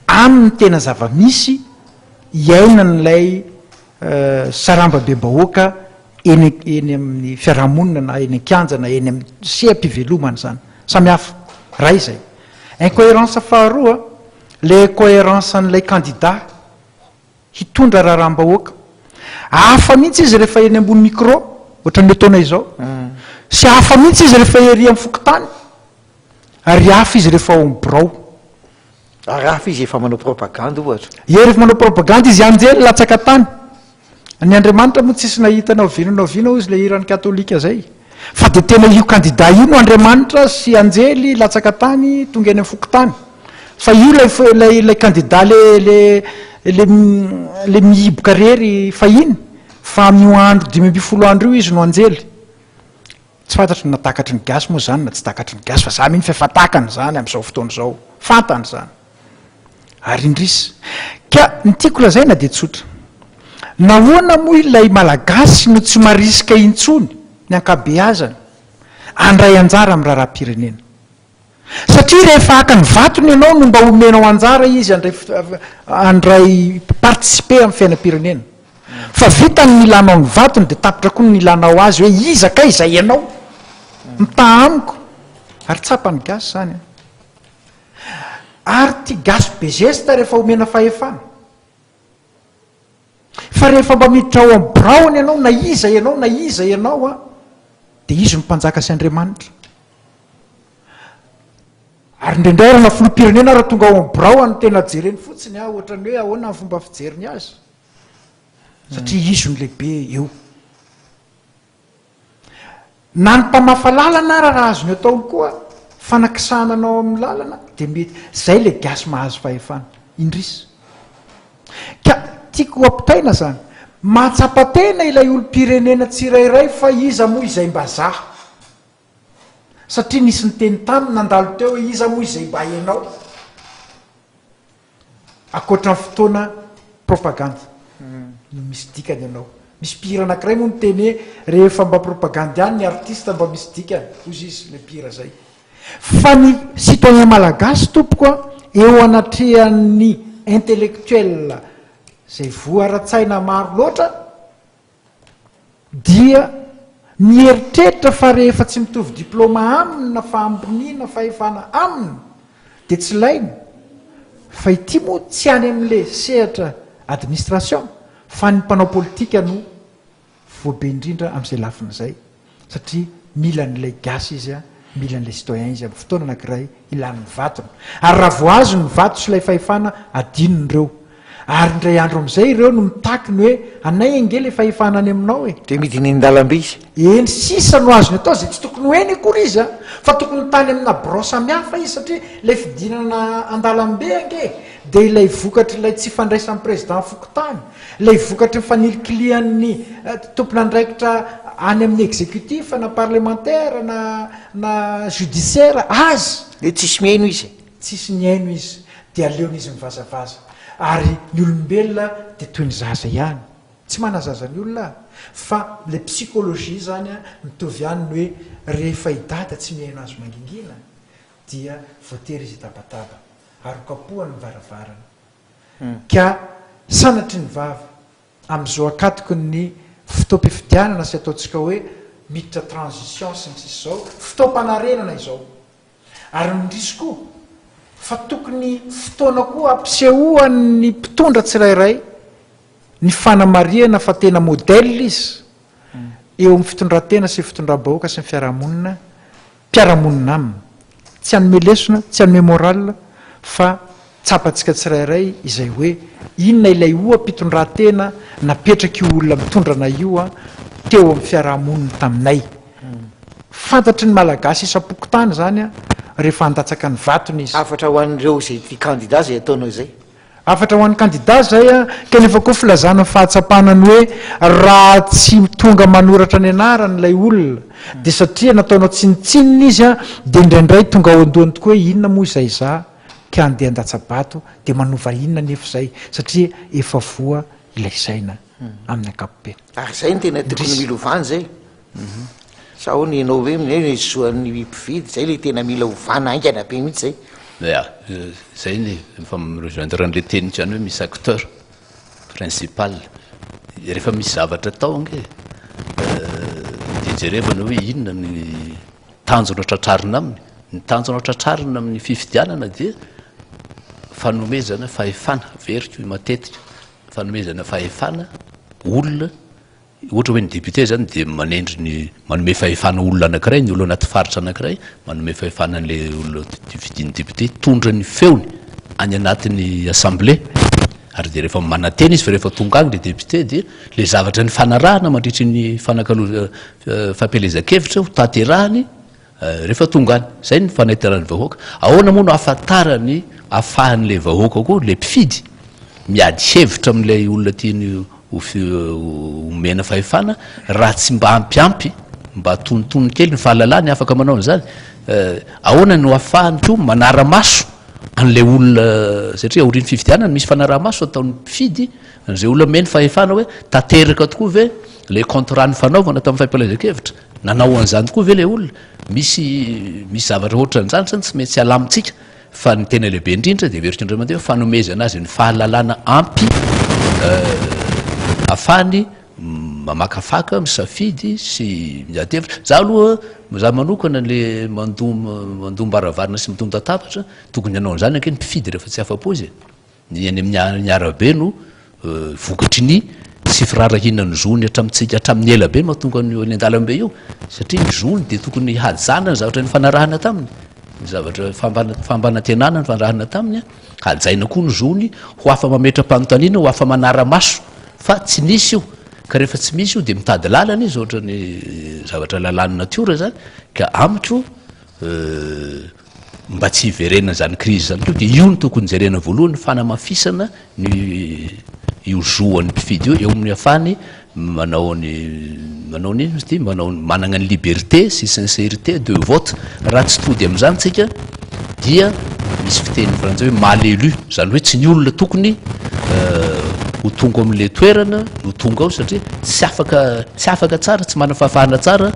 amin'ny tena zava-misy iainan'ilay sarambabem-bahoaka eny eny amin'ny fiarahamonina na eny an-kianja na eny amin'ny seha-pivelomana izany. Samy hafa. Iray izay. Incohérence faharoa, ilay incohérence an'ilay candidat hitondra raharaham-bahoaka. Hafa mihitsy izy rehefa eny ambony micro, ohatran'ny ataonay izao. Sy hafa mihitsy izy rehefa ery amin'ny fokontany. Ary hafa izy rehefa ao amin'ny birao. Ary hafa izy efa manao propagandy ohatra. Ie, rehefa manao propagandy izy anjely latsaka tany. Ny Andriamanitra moa tsisy nahita na oviana na oviana hozy ilay hiran'ny katolika zay. Fa dia tena io candidat io no Andriamanitra sy anjely latsaka tany tonga eny amin'ny fokontany. Fa io ilay ilay ilay candidat le le le le mihiboka rery fahiny fa amin'io andro 15 andro io izy no anjely. Tsy fantatro na takatry ny gasy moa izany na tsy takatry ny gasy fa za mino fa efa takany izany amin'izao fotoana izao. Fantany izany. Ary indrisy. Ka ny tiako lazaina dia tsotra. Nahoana moa ilay Malagasy no tsy marisika intsony ny ankabeazany handray anjara amin'ny raharaham-pirenena? Satria rehefa haka ny vatony ianao no mba omenao anjara izy handray handray participer amin'ny fiainam-pirenena. Fa vita ny nilanao ny vatony dia tapitra koa ny nilanao azy hoe iza kay izay ianao mitaha amiko. Ary tsapan'ny gasy izany an. Ary ity gasy be zesta rehefa omena fahefana. Fa rehefa mba miditra ao amin'ny biraony ianao na iza ianao na iza ianao an, dia izy no mpanjaka sy Andriamanitra. Ary indraindray ary na filoham-pirenena ary tonga ao amin'ny birao any tena jereny fotsiny an, ohatran'ny hoe ahoana ny fomba fijeriny azy. Satria izy no lehibe eo. Na ny mpamafa lalana ara raha azony atao koa fanakisahana anao amin'ny lalana dia mety. Zay le gasy mahazo fahefana. Indrisy. Ka tiako ho ampitaina zany. Mahatsapa tena ilay olom-pirenena tsirairay fa iza moa izay mba za. Satria nisy niteny taminy nandalo teo hoe iza moa izay mba ianao. Ankoatra ny fotoana propagandy no misy dikany ianao. Misy mpihira anankiray moa niteny hoe rehefa mba propagandy ihany ny artiste mba misy dikany, hozy izy ilay mpihira zay. Fa ny citoyen malagasy tompoko a, eo anatrehan'ny intellectuel zay voa ara-tsaina maro loatra, dia mieritreritra fa rehefa tsy mitovy diploma aminy na fahamboniana fahefana aminy dia tsy ilainy fa ity moa tsy any amin'le sehatra administration fa ny mpanao politika no voabe indrindra amin'izay lafiny izay satria mila an'ilay gasy izy a, mila an'ilay citoyen izy amin'ny fotoana anankiray ilany ny vatony. Ary raha vao azony ny vato sy ilay fahefana, adinony ireo. Ary indray andro amin'izay ireo no mitaky ny hoe, anay ange ilay fahefana any aminao e! Dia midina eny an-dalambe izy. Eny sisa no azony atao, izay tsy tokony ho eny akory izy a! Fa tokony tany amina birao samihafa izy satria ilay fidinana an-dalambe ange dia ilay vokatr'ilay tsy fandraisan'ny président fokontany, Ilay vokatry ny fanilikilihan'ny tompon'andraikitra any amin'ny executif na parlementaire na na judiciaire azy. Dia tsisy mihaino izy. Tsisy nihaino izy dia aleon'izy mivazavaza. Ary ny olombelona dia toy ny zaza ihany. Tsy manazaza ny olona aho fa ilay psychologie izany mitovy ihany ny hoe rehefa i dada tsy mihaino azy mangingina dia voatery izy hitabataba ary hokapohany ny varavarana. Ka sanatry ny vava, amin'izao ankatoky ny fotoam-pifidianana sy ataontsika hoe miditra transition sy ny sisa izao, fotoam-panarenana izao. Ary indrisy koa fa tokony fotoana koa hampisehoan'ny mpitondra tsirairay ny fanamarihana fa tena modèle izy eo amin'ny fitondran-tena sy fitondram-bahoaka sy ny fiarahamonina mpiara-monina aminy. Tsy hanome lesona, tsy hanome morale fa tsapantsika tsirairay izay hoe. Inona ilay oha-pitondran-tena napetrak'io olona mitondra anay io teo amin'ny fiaraha-monina taminay? Fantatry ny Malagasy isam-pokontany izany rehefa handatsaka ny vatony izy. Hafatra ho an'ireo izay tia kandida izay ataonao izay. Hafatra ho an'ny kandida izay kanefa koa filazana ny fahatsapana ny hoe raha tsy tonga manoratra ny anarany ilay olona dia satria nataonao tsinontsinona izy dia indraindray tonga ao an-dohany tokoa hoe inona moa izay izaho ka handeha handatsa-bato dia manova inona anefa izay satria efa voa ilay saina amin'ny ankapobeny. Ary izay no tena tokony mila ovana izay. Sa ahoana ianao hoe ny zoan'ny mpividy izay ilay tena mila ovana haingana be mihitsy izay. Ya, izay ny efa mi-rejoindre an'ilay teniko ihany hoe misy acteur principal. Rehefa misy zavatra atao ange dia jerevana hoe inona ny tanjona tratrarina aminy. Ny tanjona tratrarina amin'ny fifidianana dia fanomezana fahefana, averiko matetika, fanomezana fahefana olona, ohatra hoe ny député zany dia manendry ny, manome fahefana olona anankiray, ny olona anaty faritra anankiray, manome fahefana an'ilay olona fidin'ny député hitondra ny feony any anatin'ny assemblée, ary dia rehefa manantena izy fa rehefa tonga any ilay député dia ilay zavatra nifanarahana mandritry ny fanakalo- fampielezan-kevitra ho tanterahany Rehefa tonga any, izay ny fanaitaran'ny vahoaka. Ahoana moa no ahafantarany, ahafahan'ilay vahoaka koa, ilay mpifidy, miady hevitra amin'ilay olona tiany ho omena fahefana, raha tsy mba ampiampy, mba antonontonony kely ny fahalalany afaka manao an'izany? Ahoana no ahafahany koa manara-maso an'ilay olona, satria aorian'ny fifidianana misy fanaraha-maso ataon'ny mpifidy an'izay olona omeny fahefana hoe tanteraka tokoa ve ilay contrat nifanaovana tamin'ny fampielezan-kevitra? Nanao an'izany tokoa ve ilay olona? Misy misy zavatra ohatran'izany izany tsy maintsy alamintsika fa ny tena lehibe indrindra dia averiko indray mandeha hoe fanomezana azy ny fahalalana ampy ahafahany mamakafaka, misafidy sy miady hevitra. Za aloha, za manokana le mandom-baravarana sy midon-databatra, tokony hanao an'izany ange ny mpifidy rehefa tsy afa-po izy e. Ny eny amin'ny arabe no vokatry ny tsy firaharahiana ny zony hatramintsika hatramin'ny ela be mahatonga an'io eny an-dalambe io satria ny zony dia tokony hajana ny zavatra nifanarahana taminy, ny zavatra fampanantenana nifanarahana taminy, hajaina koa ny zony ho afa-mametra-panontaniana, ho afa-manara-maso fa tsy nisy io, ka rehefa tsy misy io dia mitady lalana izy ohatran'ny zavatra lalàn'ny natiora izany ka amiko Mba tsy hiverenana izany crise izany koa dia io no tokony jerena voalohany, fanamafisana ny io zo an'ny mpifidy io eo amin'ny afahany manao ny manao ny inona izy ity manao manana ny liberté sy sincérité de vote. Raha tsy tody amin'izany tsika dia misy fiteny frantsay hoe mal élu, izany hoe tsy ny olona tokony ho tonga ao amin'ilay toerana no tonga ao satria tsy afaka tsy afaka tsara, tsy manana fahafahana tsara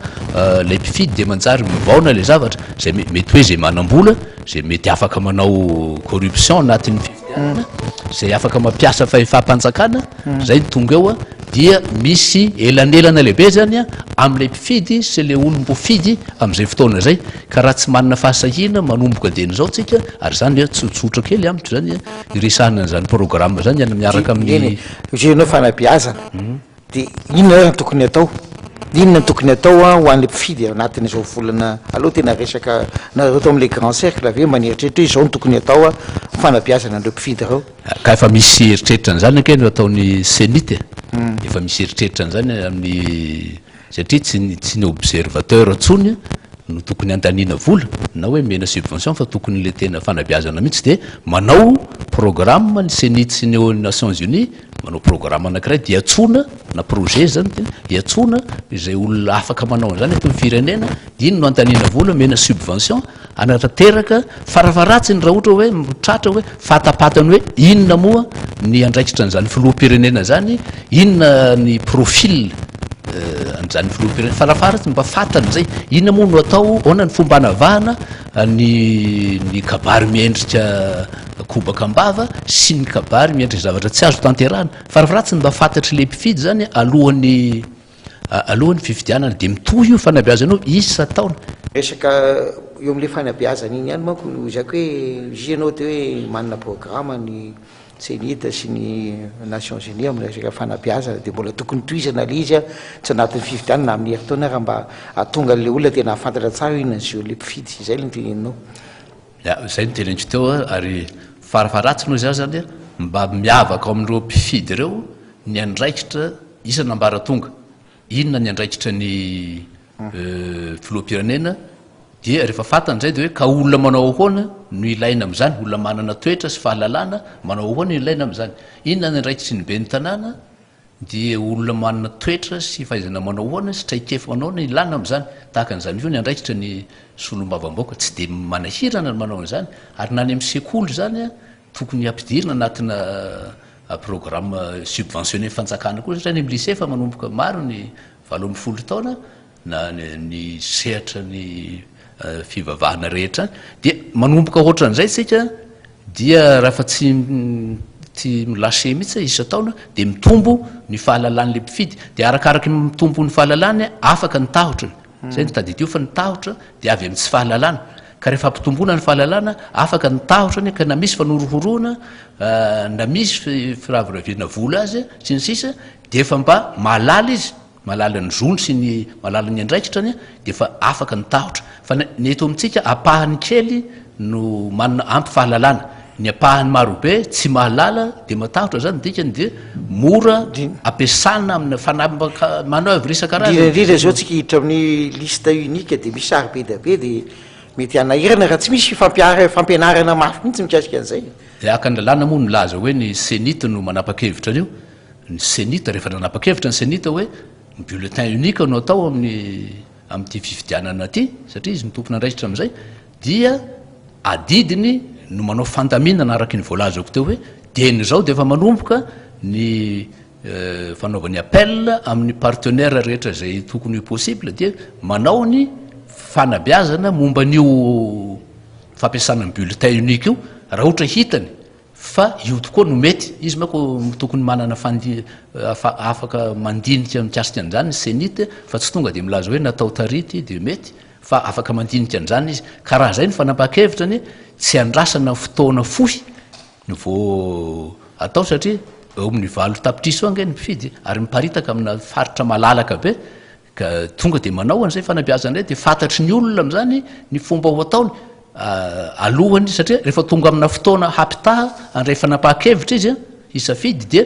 ilay mpifidy dia manjary mivaona ilay zavatra. Izay mety hoe izay manam-bola, izay mety afaka manao corruption anatin'ny fifidianana, izay afaka mampiasa fahefam-panjakana, izay no tonga eo dia misy elanelana lehibe izany amin'ilay mpifidy sy ilay olom-boafidy amin'izay fotoana izay. Ka raha tsy manana fahasahiana manomboka dieny izao tsika, ary izany tsotsotra kely amiko izany iresahana an'izany programme izany miaraka amin'ny. Eny e, fanabeazana. Dia inona ary no tokony atao? Inona no tokony atao ho an'ilay mpifidy ao anatin'izao volana aloha tena resaka nareo tao amin'ilay grand cercle ve mba nieritreritra hoe izao no tokony atao ho fanabeazana an'ireo mpifidy ireo? Ka efa misy eritreritra an'izany ange no ataon'ny Cenit e! Efa misy eritreritra an'izany amin'ny satria tsy ny tsy ny observateur intsony no tokony handaniana vola na hoe omena subvention fa tokony ilay tena fanabeazana mihitsy dia manao programme ny Cenit sy ny Nations Unies Manao programme anankiray dia iantsoana na projet zany dia iantsoana izay olona afaka manao an'izany eto amin'ny firenena, dia iny no anontaniana vola, omena subvention hanatanteraka farafaharatsiny raha ohatra hoe tratra hoe fatapatany hoe inona moa ny andraikitra an'izany filoham-pirenena izany, inona ny profil an'izany filoham-pirenena, farafaharatsiny mba fantany izay, inona moa no atao, ahoana ny fomba hanavahana ny ny kabary miendrika kobaka am-bava sy ny kabary miendrika zavatra tsy azo tanterahana. Farafaharatsiny mba fantatr'ilay mpifidy izany alohan'ny alohan'ny fifidianana dia mitohy io fanabeazana io isan-taona. Resaka eo amin'ilay fanabeazana iny ihany manko no lazaiko hoe izy ianao dia hoe manana programa ny Cenit sy ny Nations Unies amin'ny resaka fanabeazana dia mbola tokony tohizana ilay izy tsy anatin'ny fifidianana na amin'ny herintaona ary mba hahatonga an'ilay olona tena hahafantatra tsara hoe inona ny zon'ilay mpifidy. Izay ilay noteneninao. Ya, izay no teneniko teo a, ary farafaharatsiny hoy za zany a, mba miavaka ao amin'ireo mpifidy ireo ny andraikitra isan'ambaratonga. Inona ny andraikitra ny filoham-pirenena dia rehefa fantany izay dia hoe ka olona manao ahoana no ilaina amin'izany, olona manana toetra sy fahalalana manao ahoana no ilaina amin'izany. Inona ny andraikitry ny ben'ny tanàna dia olona manana toetra sy fahaizana manao ahoana sy traikefa manao ahoana no ilana amin'izany. Tahaka an'izany koa ny andraikitra ny solombavambahoaka, tsy dia manahirana ny manao an'izany ary na any amin'ny sekoly izany tokony hampidirina anatina programme subventionné fanjakana koa satria any amin'ny lycée efa manomboka maro ny 18 taona na ny sehatra ny fivavahana rehetra any dia manomboka ohatran'izay tsika dia raha fa tsy tsy mi-lâcher mihitsy isan-taona dia mitombo ny fahalalan'ilay mpifidy dia arakaraky ny mitombo ny fahalalany afaka ny tahotrany zay no tadidio fa ny tahotra dia avy amin'ny tsy fahalalana ka rehefa ampitomboana ny fahalalana afaka ny tahotrany ka na misy fanorohoroana na misy firaviraviana vola azy sy ny sisa dia efa mba mahalala izy Mahalala ny zony sy ny mahalala ny andraikitrany dia efa afaka ny tahotra. Fa ny eto amintsika ampahany kely no manana ampy fahalalana. Ny ampahany marobe tsy mahalala dia matahotra zany ny dikany dia mora ampiasana amina fanambaka manoeuvre isan-karazany. Indrindra indrindra zao tsika hiditra amin'ny liste unique dia misy sary be dia be dia mety hanahirana raha tsy misy fifampiara- fampianarana mafy mihitsy mikasika an'izay. Dia araka ny lalàna moa milaza hoe ny cenit no manapa-kevitra an'io. Ny cenit, rehefa nanapa-kevitra ny cenit hoe ny bulletin unique no atao amin'ny amin'ity fifidianana ity, satria izy no tompon'andraikitra amin'izay, dia adidiny no manao fandaminana araka ny voalazako teo hoe dieny izao dia efa manomboka ny fanaovany appel amin'ny partenaire rehetra izay tokony ho possible dia manao ny fanabeazana momba an'io fampiasana ny bulletin unique io raha ohatra hitany Fa io tokoa no mety, izy manko tokony manana fandi afaka mandinika mikasika an'izany ny cenit fa tsy tonga dia milaza hoe natao tary ity dia mety fa afaka mandinika an'izany izy. Ka raha izay no fanapahan-kevitra anie tsy andrasana fotoana fohy no vao atao satria eo amin'ny 8 tapitrisa eo ange ny mpifidy ary miparitaka amina faritra malalaka be Ka tonga dia manao an'izay fanabeazana izay dia fantatry ny olona amin'izany ny fomba ho ataony alohany satria rehefa tonga amina fotoana hampitaha handray fanapahan-kevitra izy hisafidy dia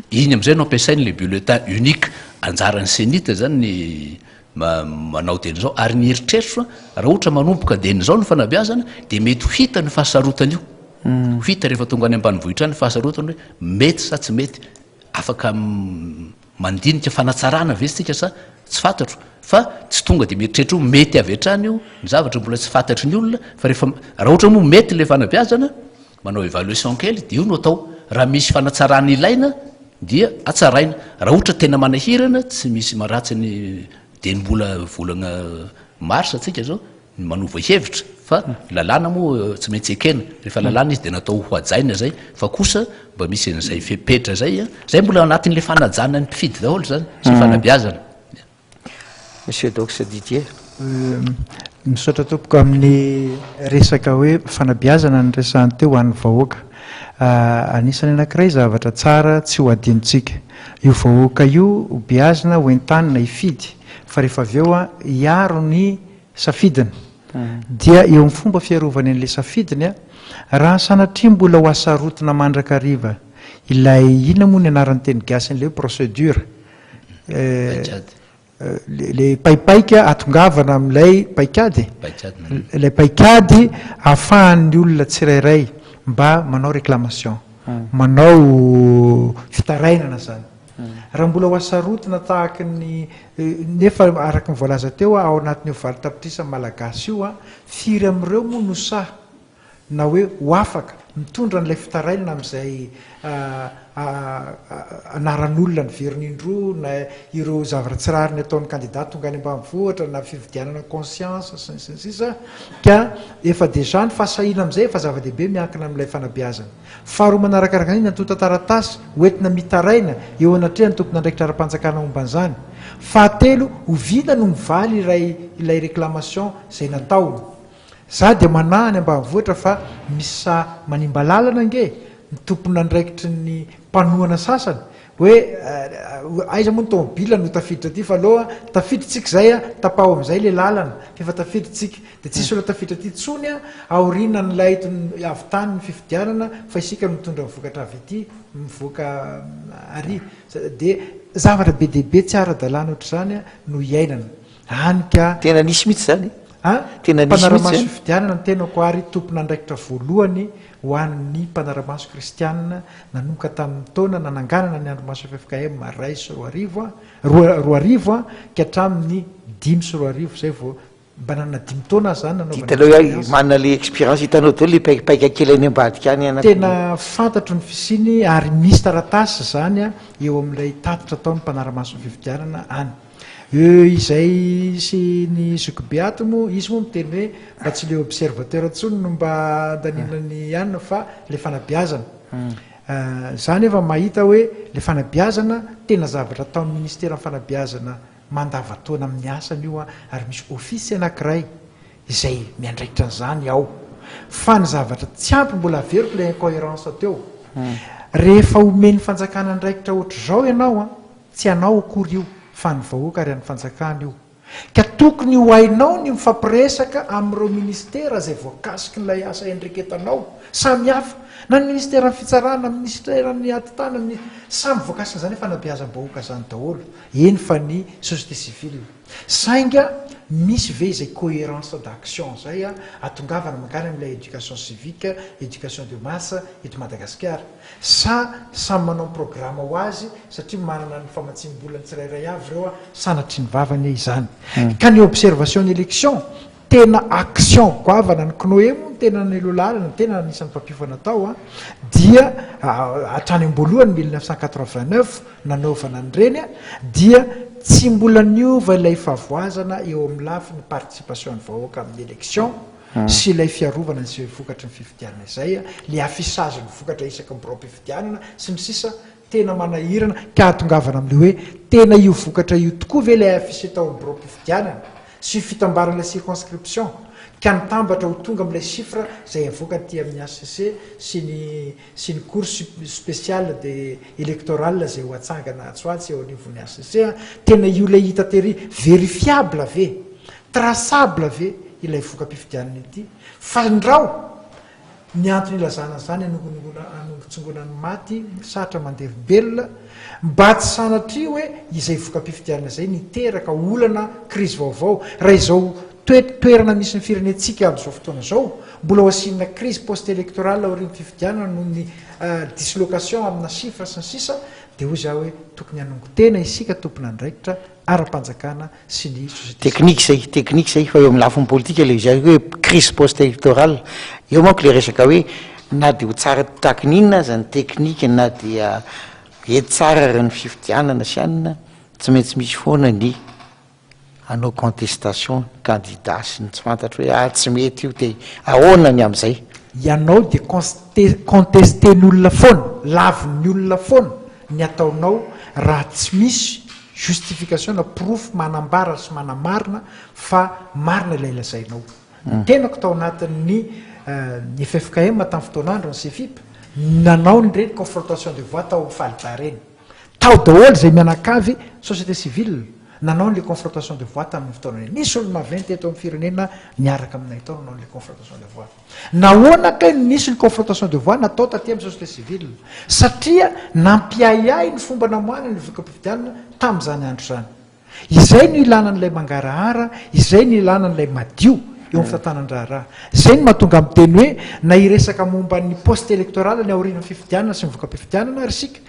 iny amin'izay no ampiasainy le bulletin unique. Anjaran'ny cenit zany ny manao dieny izao ary ny eritreritro raha ohatra manomboka dieny izao ny fanabeazana dia mety ho hita ny fahasarotana io. Ho hita rehefa tonga any ambanivohitra any ny fahasarotana hoe mety sa tsy mety. Afaka Mandinika fanatsarana ve isika sa tsy fantatro fa tsy tonga dia mieritreritra hoe mety avy hatrany io ny zavatra mbola tsy fantatry ny olona fa rehefa raha ohatra moa mety ilay fanabeazana manao évaluation kely dia io no atao raha misy fanatsarana ilaina dia hatsaraina raha ohatra tena manahirana tsy misy maharatsy ny dia ny mbola volana mars tsika zao ny manova hevitra fa lalàna moa tsy maintsy ekena, rehefa lalàna izy dia natao ho hajaina zay, fa kosa mba misy an'izay fepetra zay an, zay mbola anatin'le fanajana ny mpifidy daholo zany sy fanabeazana. Monsieur Dox Didier. Misaotra tompoko amin'ny resaka hoe fanabeazana no resahana teo ho an'ny vahoaka. Anisan'ny anankiray zavatra tsara tsy ho adinontsika. Io vahoaka io ho beazina, ho entanina hifidy fa rehefa avy eo hiaro ny safidiny. Dia eo amin'ny fomba fiarovany an'ilay safidiny, raha sanatria mbola ho asarotina mandrakariva ilay, inona moa ny anaran'ny teny gasin'ilay hoe procédure? Paikady. Ilay paipaika ahatongavana amin'ilay paikady? Ilay paikady ahafahan'ny olona tsirairay mba manao réclamation, manao fitarainana izany. Raha mbola ho asarotina tahaky ny nefa araka ny voalaza teo ao anatin'io 8 tapitrisa Malagasy io, firy amin'ireo moa no sahy na hoe ho afaka mitondra an'ilay fitarainana amin'izay anaran'olona niverina indroa na ireo zavatra tsy rariny ataon'ny kandida tonga any ambanivohitra na fividianana conscience sy ny sy ny sisa ka efa déjà ny fahasahiana amin'izay efa zava-dehibe miankina amin'ilay fanabeazana. Faharoa manarakaraka an'iny, antontan-taratasy hoentina mitaraina eo anatrehan'ny tompon'andraikitra ara-panjakana momba an'izany. Fahatelo, oviana no mivaly iray ilay réclamation izay natao. Za dia manahy any ambanivohitra fa misy sahy manimba lalana ange ny tompon'andraikitry ny mpanohana sasany. Hoe aiza moa ny tomobile no tafiditra aty fa aleo tafiditra tsika izay a, tapaho amin'izay le lalana fa efa tafiditra tsika. Dia tsisy olona tafiditra aty intsony a, aorianan'ilay avy tany ny fifidianana fa isika no mitondra ny vokatra avy aty mivoaka ary. Dia zavatra be dia be tsy ara-dalàna ohatr'izany no iainana. Hany ka. Tena nisy mihitsy izany? An? Tena nisy mihitsy izany? Mpanara-maso fifidianana ny tenako ary tompon'andraikitra voalohany ho an'ny mpanara-maso kristianina nanomboka tamin'ny taona nananganana ny Andrimaso ffkm 2001 an, 2002 an, ka hatramin'ny 2005 izay vao mba nanana dimy taona aho izany nanaovana Hitanao hoe expérience. manana le expérience, hitanao daholo le paikapaika kely any ambadika any an. Tena fantatro ny fisiany ary misy taratasy izany eo amin'ilay tatitra ataon'ny mpanara-maso ny fifidianana any. Eo izay sy ny zokibe ato moa, izy moa miteny hoe mba tsy le observateur intsony no mba andaniana ny anona fa le fanabeazana. Za nefa mahita hoe le fanabeazana tena zavatra ataon'ny ministeran'ny fanabeazana mandava-taona amin'ny asany io ary misy office anakiray izay miandraikitra an'izany ao. Fa ny zavatra tsy ampy mbola averiko le incoherence teo. Rehefa omen'ny fanjakana andraikitra ohatr'izao ianao an, Tsy anao akory io fa an'ny vahoaka ary an'ny fanjakana io. Ka tokony ho hainao ny mifampiresaka amin'ireo ministera izay voakasikin'ilay asa iandraiketanao. Samy hafa. Na ny ministeran'ny fitsarana, minisiteran'ny atitany, mini-, samy voakasin'izany fanabeazam-bahoaka izany daholo. Eny fa ny société civile. Sainga misy ve izay cohérence d'action izay atongavana mankany amin'ilay éducation civique, éducation de masse eto Madagasikara? Sa samy manao ny programa ho azy satria manana ny famatsiam-bolany tsirairay avy ireo a, sanatria ny vava anie izany. Ka ny observation ny élection tena action goavana, ny CNOE moa no tena nialoha lalana, tena anisan'ny mpampiofana tao a, dia hatrany am-boalohany 1989 nanaovana an'ireny a, dia tsy mbola niova ilay fahavoazana eo amin'ny lafiny participation ny vahoaka amin'ny élection, sy ilay fiarovana izay vokatry ny fifidianana izay, ilay affichage ny vokatra isaky ny biraom-pifidianana, sy ny sisa Tena manahirana ka hahatongavana amin'ilay hoe tena io vokatra io tokoa ve ilay affiché tao amin'ny biraom-pifidianana sy io fitambaran'ilay circonscription ka nitambatra ho tonga amin'ilay chiffre izay avoaka aty amin'ny hcc sy ny sy ny cour spéciale de électorale izay ho atsangana atsy ho atsy eo anivon'ny hcc tena io ilay hita tery verifiable ve Traçable ve ilay voka-pifidianana ity? Fandrao ny antony ilazana an'izany hanongonongona hanongotsongona ny maty satra mandevim-belona mba tsy sanatria hoe izay voka-pifidianana izay niteraka olana krizy vaovao raha izao toe toerana misy ny firenentsika amin'izao fotoana izao mbola ho asiana krizy post électorale aorian'ny fifidianana noho ny dislocation amina chiffre sy ny sisa dia hoy za hoe tokony hanongo-tena isika tompon'andraikitra ara-panjakana sy ny société civile. Technique zay, technique zay, fa eo amin'ny lafiny politika ilay izy hoe crise post électorale, eo manko ilay resaka hoe na dia ho tsara tahaky ny inona aza ny technique na dia hety tsara ary ny fifidianana sy anona, tsy maintsy misy foana ny hanao contestation ny candidat sy ny tsy fantatro hoe ah tsy mety io de ahoana ny amin'izay? Ianao dia conste- contester-n'olona foana, lavin'ny olona foana ny ataonao raha tsy misy Justification na porofo manambara sy manamarina fa marina ilay lazainao. Ny tenako tao anatin'ny ny ffkm tamin'ny fotoan'andro, ny CFIP, nanao an'ireny confrontation de voix tao amin'ny Falda ireny. Tao daholo izay mianakavy société civile nanao an'ilay confrontation de voix tamin'ny fotoana iny. Nisy olo-maventy eto amin'ny firenena niaraka aminay tao nanao an'ilay confrontation de voix. Nahoana kay no nisy ny confrontation de voix natao taty amin'ny société civile? Satria nampiahiahy ny fomba namoahana ny voka-pifidianana tamin'izany andro izany. Izay no ilana an'ilay mangarahara, izay no ilana an'ilay madio eo amin'ny fitantanan-draharaha. Izay no mahatonga ahy miteny hoe na hiresaka momba ny post électoral ny aorian'ny fifidianana sy ny voka-pifidianana ary isika,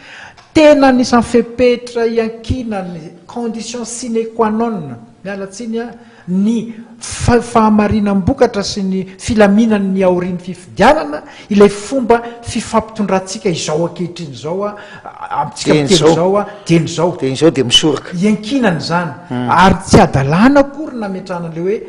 tena anisan'ny fepetra iankinan'ny condition sine qua non, miala tsiny aho, ny fahamarinam-bokatra sy ny filaminan'ny aorian'ny fifidianana ilay fomba fifampitondrantsika izao ankehitriny izao amintsika miteny izao dieny izao. Dieny izao dia misoroka. Iankinana izany ary tsy hadalana akory ny nametrahana ilay hoe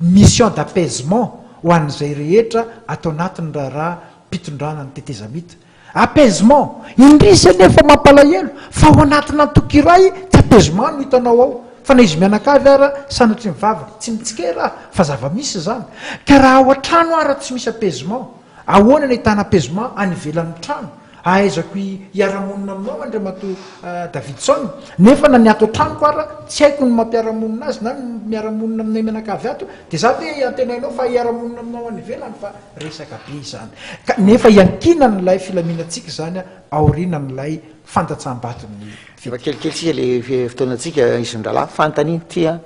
mission d'apaisement ho an'izay rehetra ato anatin'ny raharaham-pitondrana ny tetezamita. Apaisement! Indrisy anefa mampalahelo fa ao anatina antoko iray tsy apaisement no hitanao ao fa na izy mianakavy ara sanatria ny vava tsy mitsikera aho fa zava-misy izany ka raha ao an-trano ara tsy misy apaisement ahoana no ahitana apaisement any ivelan'ny trano? Ahaizako hiara-monina aminao Andriamatoa Davidson, nefa na ny ato an-tranoko ara tsy haiko ny mampiara-monina azy na ny miara-monina aminay mianakavy ato, dia za ve antenainao fa hiara-monina aminao any ivelany fa resaka be izany. Ka nefa iankinan'ilay filaminantsika izany aorianan'ilay fandatsaham-baton'ny Efa kelikely sisa le fotoanantsika Izindralahy, fanontaniana ity an,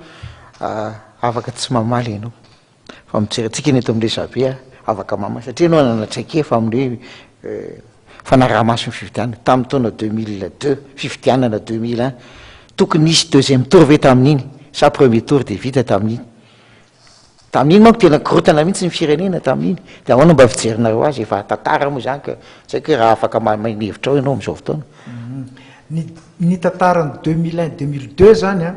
afaka tsy mamaly ianao. Fa mijery antsika ny eto amin'ny resabe a, afaka mamaly satria ianao nanana traikefa amin'ny hoe fanaraha-maso ny fifidianana tamin'ny taona 2002, fifidianana 2001, tokony hisy deuxième tour ve tamin'iny sa premier tour dia vita tamin'iny? Tamin'iny manko tena korontana mihitsy ny firenena tamin'iny, dia ahoana mba fijerinareo azy? Efa tantara moa izany ka tsy haiko hoe raha afaka manome ny hevitrao ianao amin'izao fotoana. Ny ny tantaran'ny 2001 2002 zany an,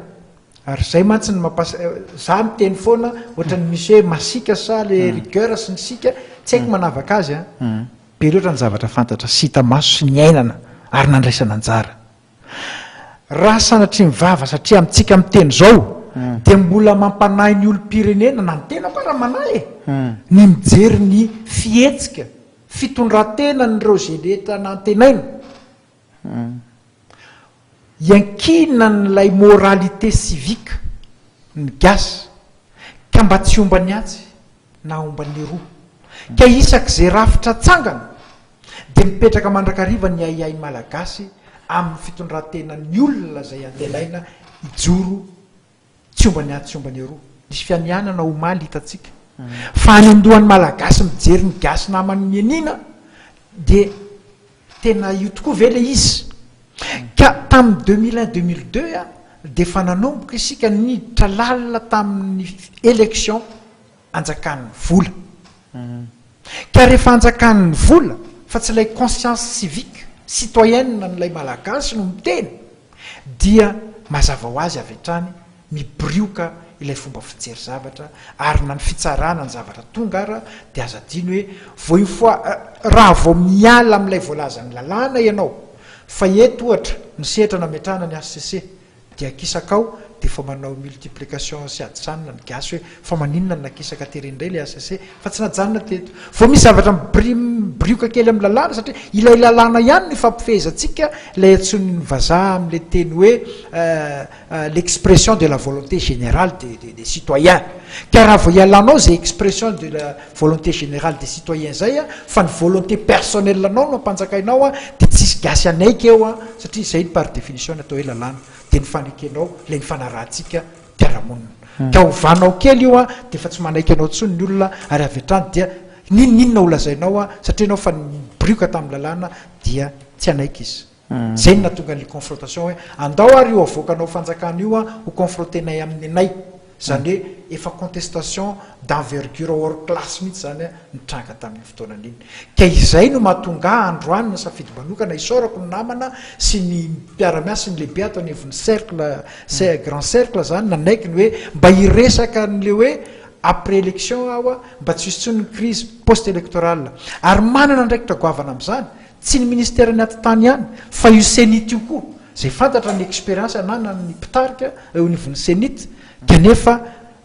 Ary zay mantsy no mampas za miteny foana ohatran'ny misy hoe masiaka sa le rigueur sy ny sika, tsy haiko manavaka azy an. Be loatra ny zavatra fantatra sy hita maso sy niainana ary nandraisana anjara. Raha sanatria ny vava satria amintsika miteny izao dia mbola mampanahy ny olom-pirenena na ny tenako ara manahy e! ny mijery ny fihetsika, fitondran-tenan'ireo izay rehetra nantenaina. Iankinan'ilay moralité civique ny gasy ka mba tsy homba ny atsy na homba ny eroa. Ka isak'izay rafitra atsangana dia mipetraka mandrakariva ny ahiahy malagasy amin'ny fitondran-tenan'ny olona izay antenaina hijoro Tsy omba ny atsy tsy omba ny aroa. Nisy fianianana omaly hitantsika fa any andohan'ny malagasy mijery ny gasy namany mianiana dia tena io tokoa ve le izy? Ka tamin'ny 2001 2002 a dia efa nanomboka isika niditra lalina tamin'ny élection anjakan'ny vola. Ka rehefa anjakan'ny vola fa tsy ilay conscience civique, citoyenne an'ilay malagasy no miteny dia mazava ho azy avy hatrany mibirioka ilay fomba fijery zavatra ary na ny fitsarana ny zavatra tonga ara dia aza adino hoe vao une fois raha vao miala amin'ilay voalazan'ny lalàna ianao fa eto ohatra ny sehatra nametrahana ny HCC Dia akisaka ao dia efa manao multiplication sy adsanina ny gasy hoe fa maninona no nakisaka tery indray ilay HCC fa tsy najanona teto. Vao misy zavatra mibri mibirioka kely amin'ny lalàna satria ilay lalàna ihany no ifampifehezantsika ilay antsoin'ny vazaha amin'ilay teny hoe l'expression de la volonté générale des des des citoyens. Ka raha vao ialanao izay expression de la volonté générale des citoyens izay fa ny volonté personnelle anao no ampanjakainao dia tsisy gasy hanaiky eo satria izay ny par définition ny atao hoe lalàna dia ny fanekenao ilay nifanarahantsika mpiara-monina. Ka ovanao kely io dia efa tsy manaiky anao intsony ny olona ary avy hatrany dia n'inon'inona holazainao satria ianao efa nibirioka tamin'ny lalàna dia tsy hanaiky izy. Zay no nahatonga an'ilay confrontation hoe andao ary io avoakanao fanjakana io ho confronter-nay amin'ny anay. Izany hoe efa contestation d'envergure hors classe mihitsy izany nitranga tamin'iny fotoana iny. Ka izay no mahatonga ahy androany nisafidy manokana isaorako ny namana sy ny mpiara-miasa sy ny lehibe ato anivon'ny cercle, grand cercle izany nanaiky ny hoe mba hiresaka an'ilay hoe après élection aho mba tsy hisy intsony ny crise post électorale. Ary manana andraikitra goavana amin'izany Tsy ny ministeran'ny atitany ihany fa io cenit io koa, izay fantatra ny experience ananan'ny mpitarika eo anivon'ny cenit kanefa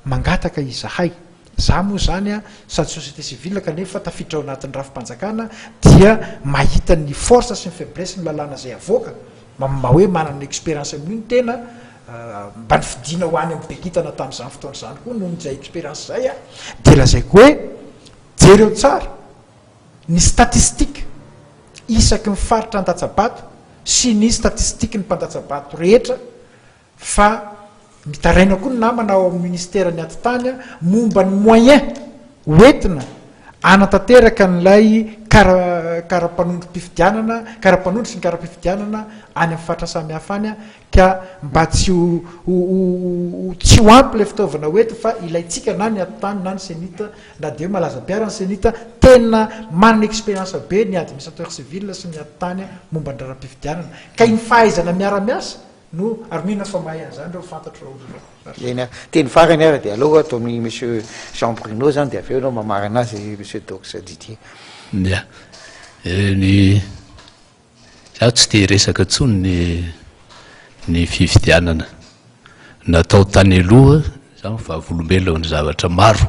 mangataka izahay, za moa izany an sady société civile kanefa tafiditra ao anatin'ny rafi-panjakana dia mahita ny force sy ny faiblesse ny lalàna izay avoaka, mba hoe manana experience amin'io ny tena, mba nifidiana ho any amin'ny bekintana tamin'izany fotoana izany koa noho izay experience izay an, dia lazaiko hoe jereo tsara. Ny statistique isaky ny faritra andatsa-bato sy ny statistique ny mpandatsa-bato rehetra fa mitaraina koa ny namana ao amin'ny ministera ny atitany momba ny moyen hoentina hanatanteraka an'ilay kara kara-panondrom-pifidianana kara-panondro sy ny kara-pifidianana any amin'ny faritra samihafa any ka mba tsy ho ho tsy ho ampy ilay fitaovana ho entina fa ilaintsika na ny atitany na ny cenit na dia hoe malaza be ara ny cenit tena manana expérience be ny administrateur civil sy ny atitany momba ny raharaham-pifidianana ka iny fahaizana miara-miasa no ary mino aho fa mahay an'izany ireo fantatro ireo olona ireo. Eny a, teny farany ara dia aleo ataon'i monsieur Jean Bruno zany dia avy eo ianao mamarana azy monsieur Dox Didier. Ya, ny Zaho tsy te hiresaka intsony ny ny fifidianana natao tany aloha, zaho vavolombelona ny zavatra maro,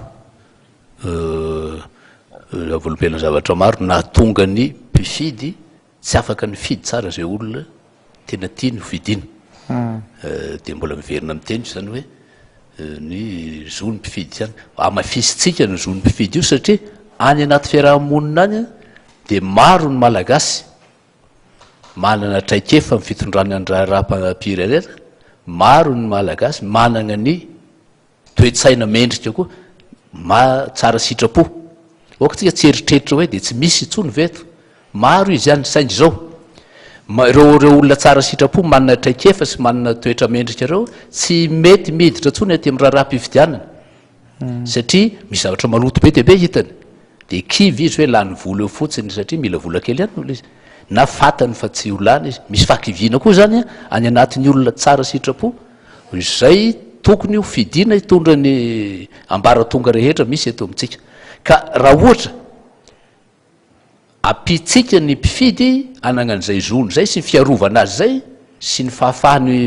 vavolombelona zavatra maro nahatonga ny mpifidy. tsy afaka nifidy tsara izay olona tena tiany ho fidiana. Dia mbola miverina miteny izany hoe ny zon'ny mpifidy ihany. Hamafisintsika ny zon'ny mpifidy io satria any anaty fiaraha-monina any dia maro ny Malagasy manana traikefa amin'ny fitondrana ny raharaham-pirenena, maro ny Malagasy manana ny toe-tsaina mendrika koa, ma tsara sitrapo. Aoka tsika tsy hieritreritra hoe dia tsy misy intsony ve eto. Maro izy any, saingy izao, ma ireo ireo olona tsara sitrapo manana traikefa sy manana toetra mendrika ireo tsy mety miditra intsony aty amin'ny raharaham-pifidianana. Satria misy zavatra maloto be dia be hitany. Dia kivy izy hoe lany vola eo fotsiny satria mila vola kely ihany ny olona izy. Na fantany fa tsy ho lany izy. Misy fahakiviana koa izany any anatin'ny olona tsara sitrapo izay tokony ho fidiana hitondra ny ambaratonga rehetra misy eto amintsika. Ka raha ohatra ampiantsika ny mpifidy hanana an'izay zony izay sy ny fiarovana azy izay sy ny fahafahany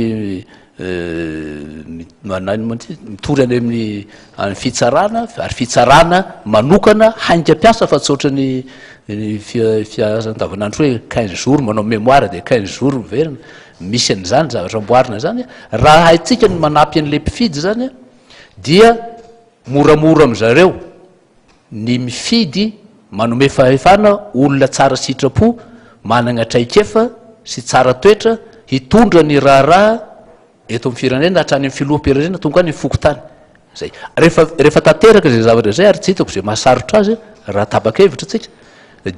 mitory any amin'ny any fitsarana ary fitsarana manokana haingam-piasa fa tsy ohatran'ny ny fiasa andavanandro hoe quinze jours manao mémoire dia quinze jours miverina. Misy an'izany zavatra amboarina izany. Raha haintsika ny manampy an'ilay mpifidy izany dia moramora amin-dry zareo ny mifidy manome fahefana olona tsara sitrapo, manana traikefa sy tsara toetra hitondra ny raharaha eto amin'ny firenena hatrany amin'ny filoham-pirenena tonga any amin'ny fokontany. Zay. Rehefa rehefa tanteraka izay zavatra izay ary tsy hitako izay mahasarotra azy raha tapa-kevitra tsika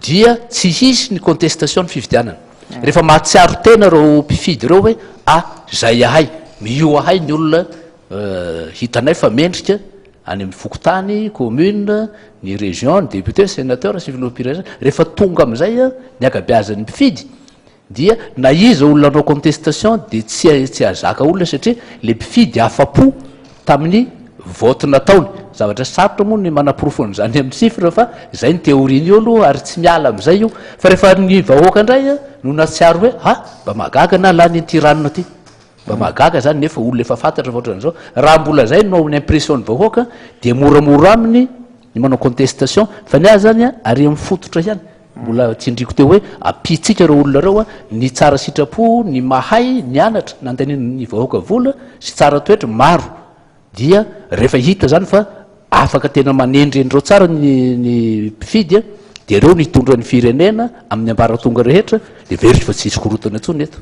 dia tsy hisy ny contestation ny fifidianana. Rehefa mahatsiaro tena ireo mpifidy ireo hoe ah zay ahay, mioha ahay ny olona hitanay fa mendrika any amin'ny fokontany, commune, ny région, ny député, sénateur sy filoham-pirenena. Rehefa tonga amin'izay ny ankabeazan'ny mpifidy Dia na iza olona hanao contestation dia tsy tsy hahazaka olona satria le mpifidy afa-po tamin'ny vote nataony. Zavatra sarotra moa ny manaporofo an'izany amin'ny chiffre fa izay ny théorie-n'io aloha ary tsy miala amin'izay io. Fa rehefa ny vahoaka indray no nahatsiaro hoe ha! mba mahagaga na lany an'ity ranona ity. Mba mahagaga zany nefa olona efa fantatra fa ohatran'izao. Raha mbola zay no ny impression ny vahoaka dia moramora aminy ny manao contestation fa ny ahy zany ary amin'ny fototra ihany. Mbola tsindriako teo hoe ampiantsika ireo olona ireo ny tsara sitrapo, ny mahay, nianatra, nandanian'ny vahoaka vola sy tsara toetra maro dia rehefa hita zany fa afaka tena manendry an'ireo tsara ny ny mpifidy dia ireo no hitondra ny firenena amin'ny ambaratonga rehetra dia heveriko fa tsy hisy korontana intsony eto.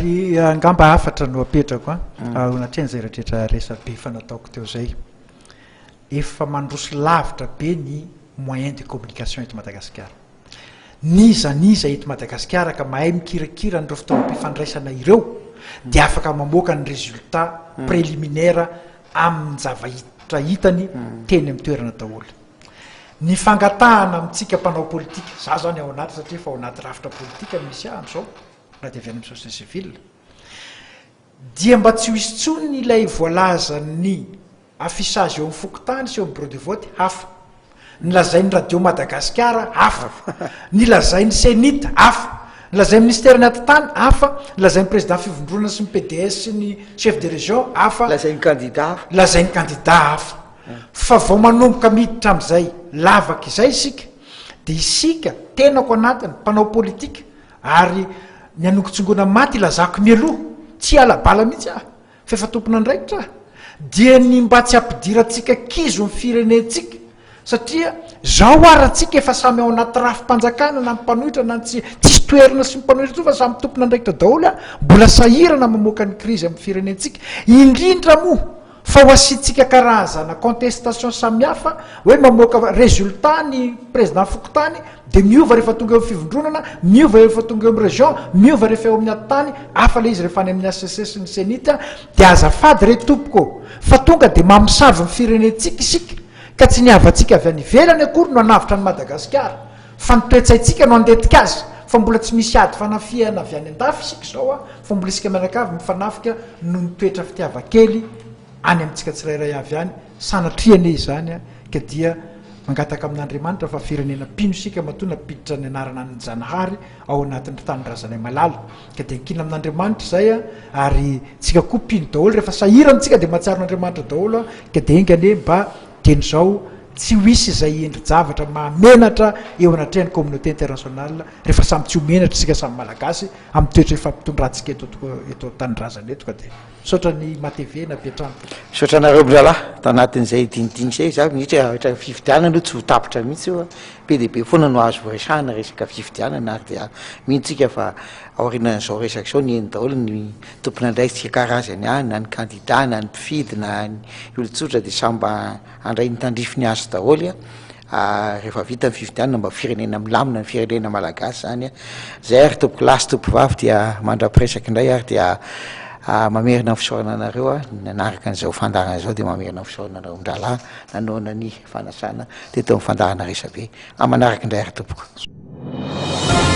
Ry angamba hafatra no apetrako an, ao anatrehan'izay rehetra resabe efa nataoko teo izay. Efa mandroso lavitra be ny moyen de communication eto Madagasikara. N'iza n'iza eto Madagasikara ka mahay mikirakira an'ireo fitaovam-pifandraisana ireo dia afaka mamoaka ny résultat préliminaire amin'ny zava-hitra hitany teny amin'ny toerana daholo. Ny fangatahana amintsika mpanao politika, za zany ao anaty satria efa ao anaty rafitra politika no misy ahy amin'izao na dia avy any amin'ny société civile, dia mba tsy ho hisy intsony ilay voalazan'ny Affichage eo amin'ny fokontany sy eo amin'ny bureau de vote hafa. Ny lazain'ny radio Madagasikara hafa. Ny lazain'ny Cenit hafa. Ny lazain'ny minisiteran'ny atitany hafa. Ny lazain'ny président fivondronana sy ny PDS sy ny chef de région hafa. Lazain'ny candidat hafa. Lazain'ny candidat hafa. Fa vao manomboka miditra amin'izay lavaka izay isika dia isika, tenako anatiny, mpanao politika ary ny hanongotsongoana maty ilazako mialoha, tsy hiala bala mihitsy aho. Fa efa tompon'andraikitra aho dia ny mba tsy hampidirantsika kizo ny firenentsika satria zao ara tsika efa samy ao anaty rafi-panjakana na ny mpanohitra na ny tsy tsisy toerana sy ny mpanohitra intsony fa samy tompon'andraikitra daholo a, mbola sahirana mamoaka ny krizy amin'ny firenentsika indrindra moa fa ho asiantsika karazana contestation samihafa hoe mamoaka résultat ny président fokontany Dia miova rehefa tonga eo amin'ny fivondronana, miova rehefa tonga eo amin'ny région, miova rehefa eo amin'ny atitany, hafa ilay izy rehefa any amin'ny HCC sy ny Cenit. Dia azafady re tompoko ô, fa tonga dia mamosavy ny firenentsika isika, ka tsy ny havantsika avy any ivelany akory no hanavotra an'i Madagasikara, fa ny toe-tsaintsika no handentika azy, fa mbola tsy misy ady fanafihana avy any an-dafy isika izao an, fa mbola isika mianakavy mifanafika noho ny toetra fitiavan-kely any amintsika tsirairay avy any, sanatria anie izany an, ka dia mangataka amin'Andriamanitra fa firenena mpino isika matoa nampiditra ny anarana an'i Zanahary ao anatin'ny tanindrazanay malala ka dia ankina amin'Andriamanitra izay an, ary tsika koa mpino daholo rehefa sahirana tsika dia mahatsiaro an'Andriamanitra daholo an, ka dia enga anie mba dieny izao. Tsy ho hisy izay endri-javatra mahamenatra eo anatrehan'ny communauté internationale rehefa samy tsy ho menatra isika samy Malagasy amin'ny toetra ifampitondrantsika eto eto an-tanindrazana eto ka dia misaotra ny MATV nampiantrano. Misaotra anareo mirahalahy tanatin'izay dinidinika izay, za minitra resaka fifidianana io tsy ho tapitra mihitsy io a, be dia be foana no azo resahana resaka fifidianana ary dia mino tsika fa aorianan'izao resaka izao ny eny daholo ny tompon'andraikitra karazany any na ny kandida na ny mpifidy na ny olon-tsotra dia samy mba handray ny tandrifiny azy daholo a, rehefa vita ny fifidianana mba firenena milamina ny firenena malagasy zany a, zay ary tompoko lahy sy tompoko vavy dia mandra-piresaka indray ary dia mamerina ny fisaorana anareo a, nanaraka an'izao fandaharana izao dia mamerina ny fisaorana anareo mirahalahy nanohana ny fanasana teto amin'ny fandaharana resabe, amin'ny manaraka indray ary tompoko.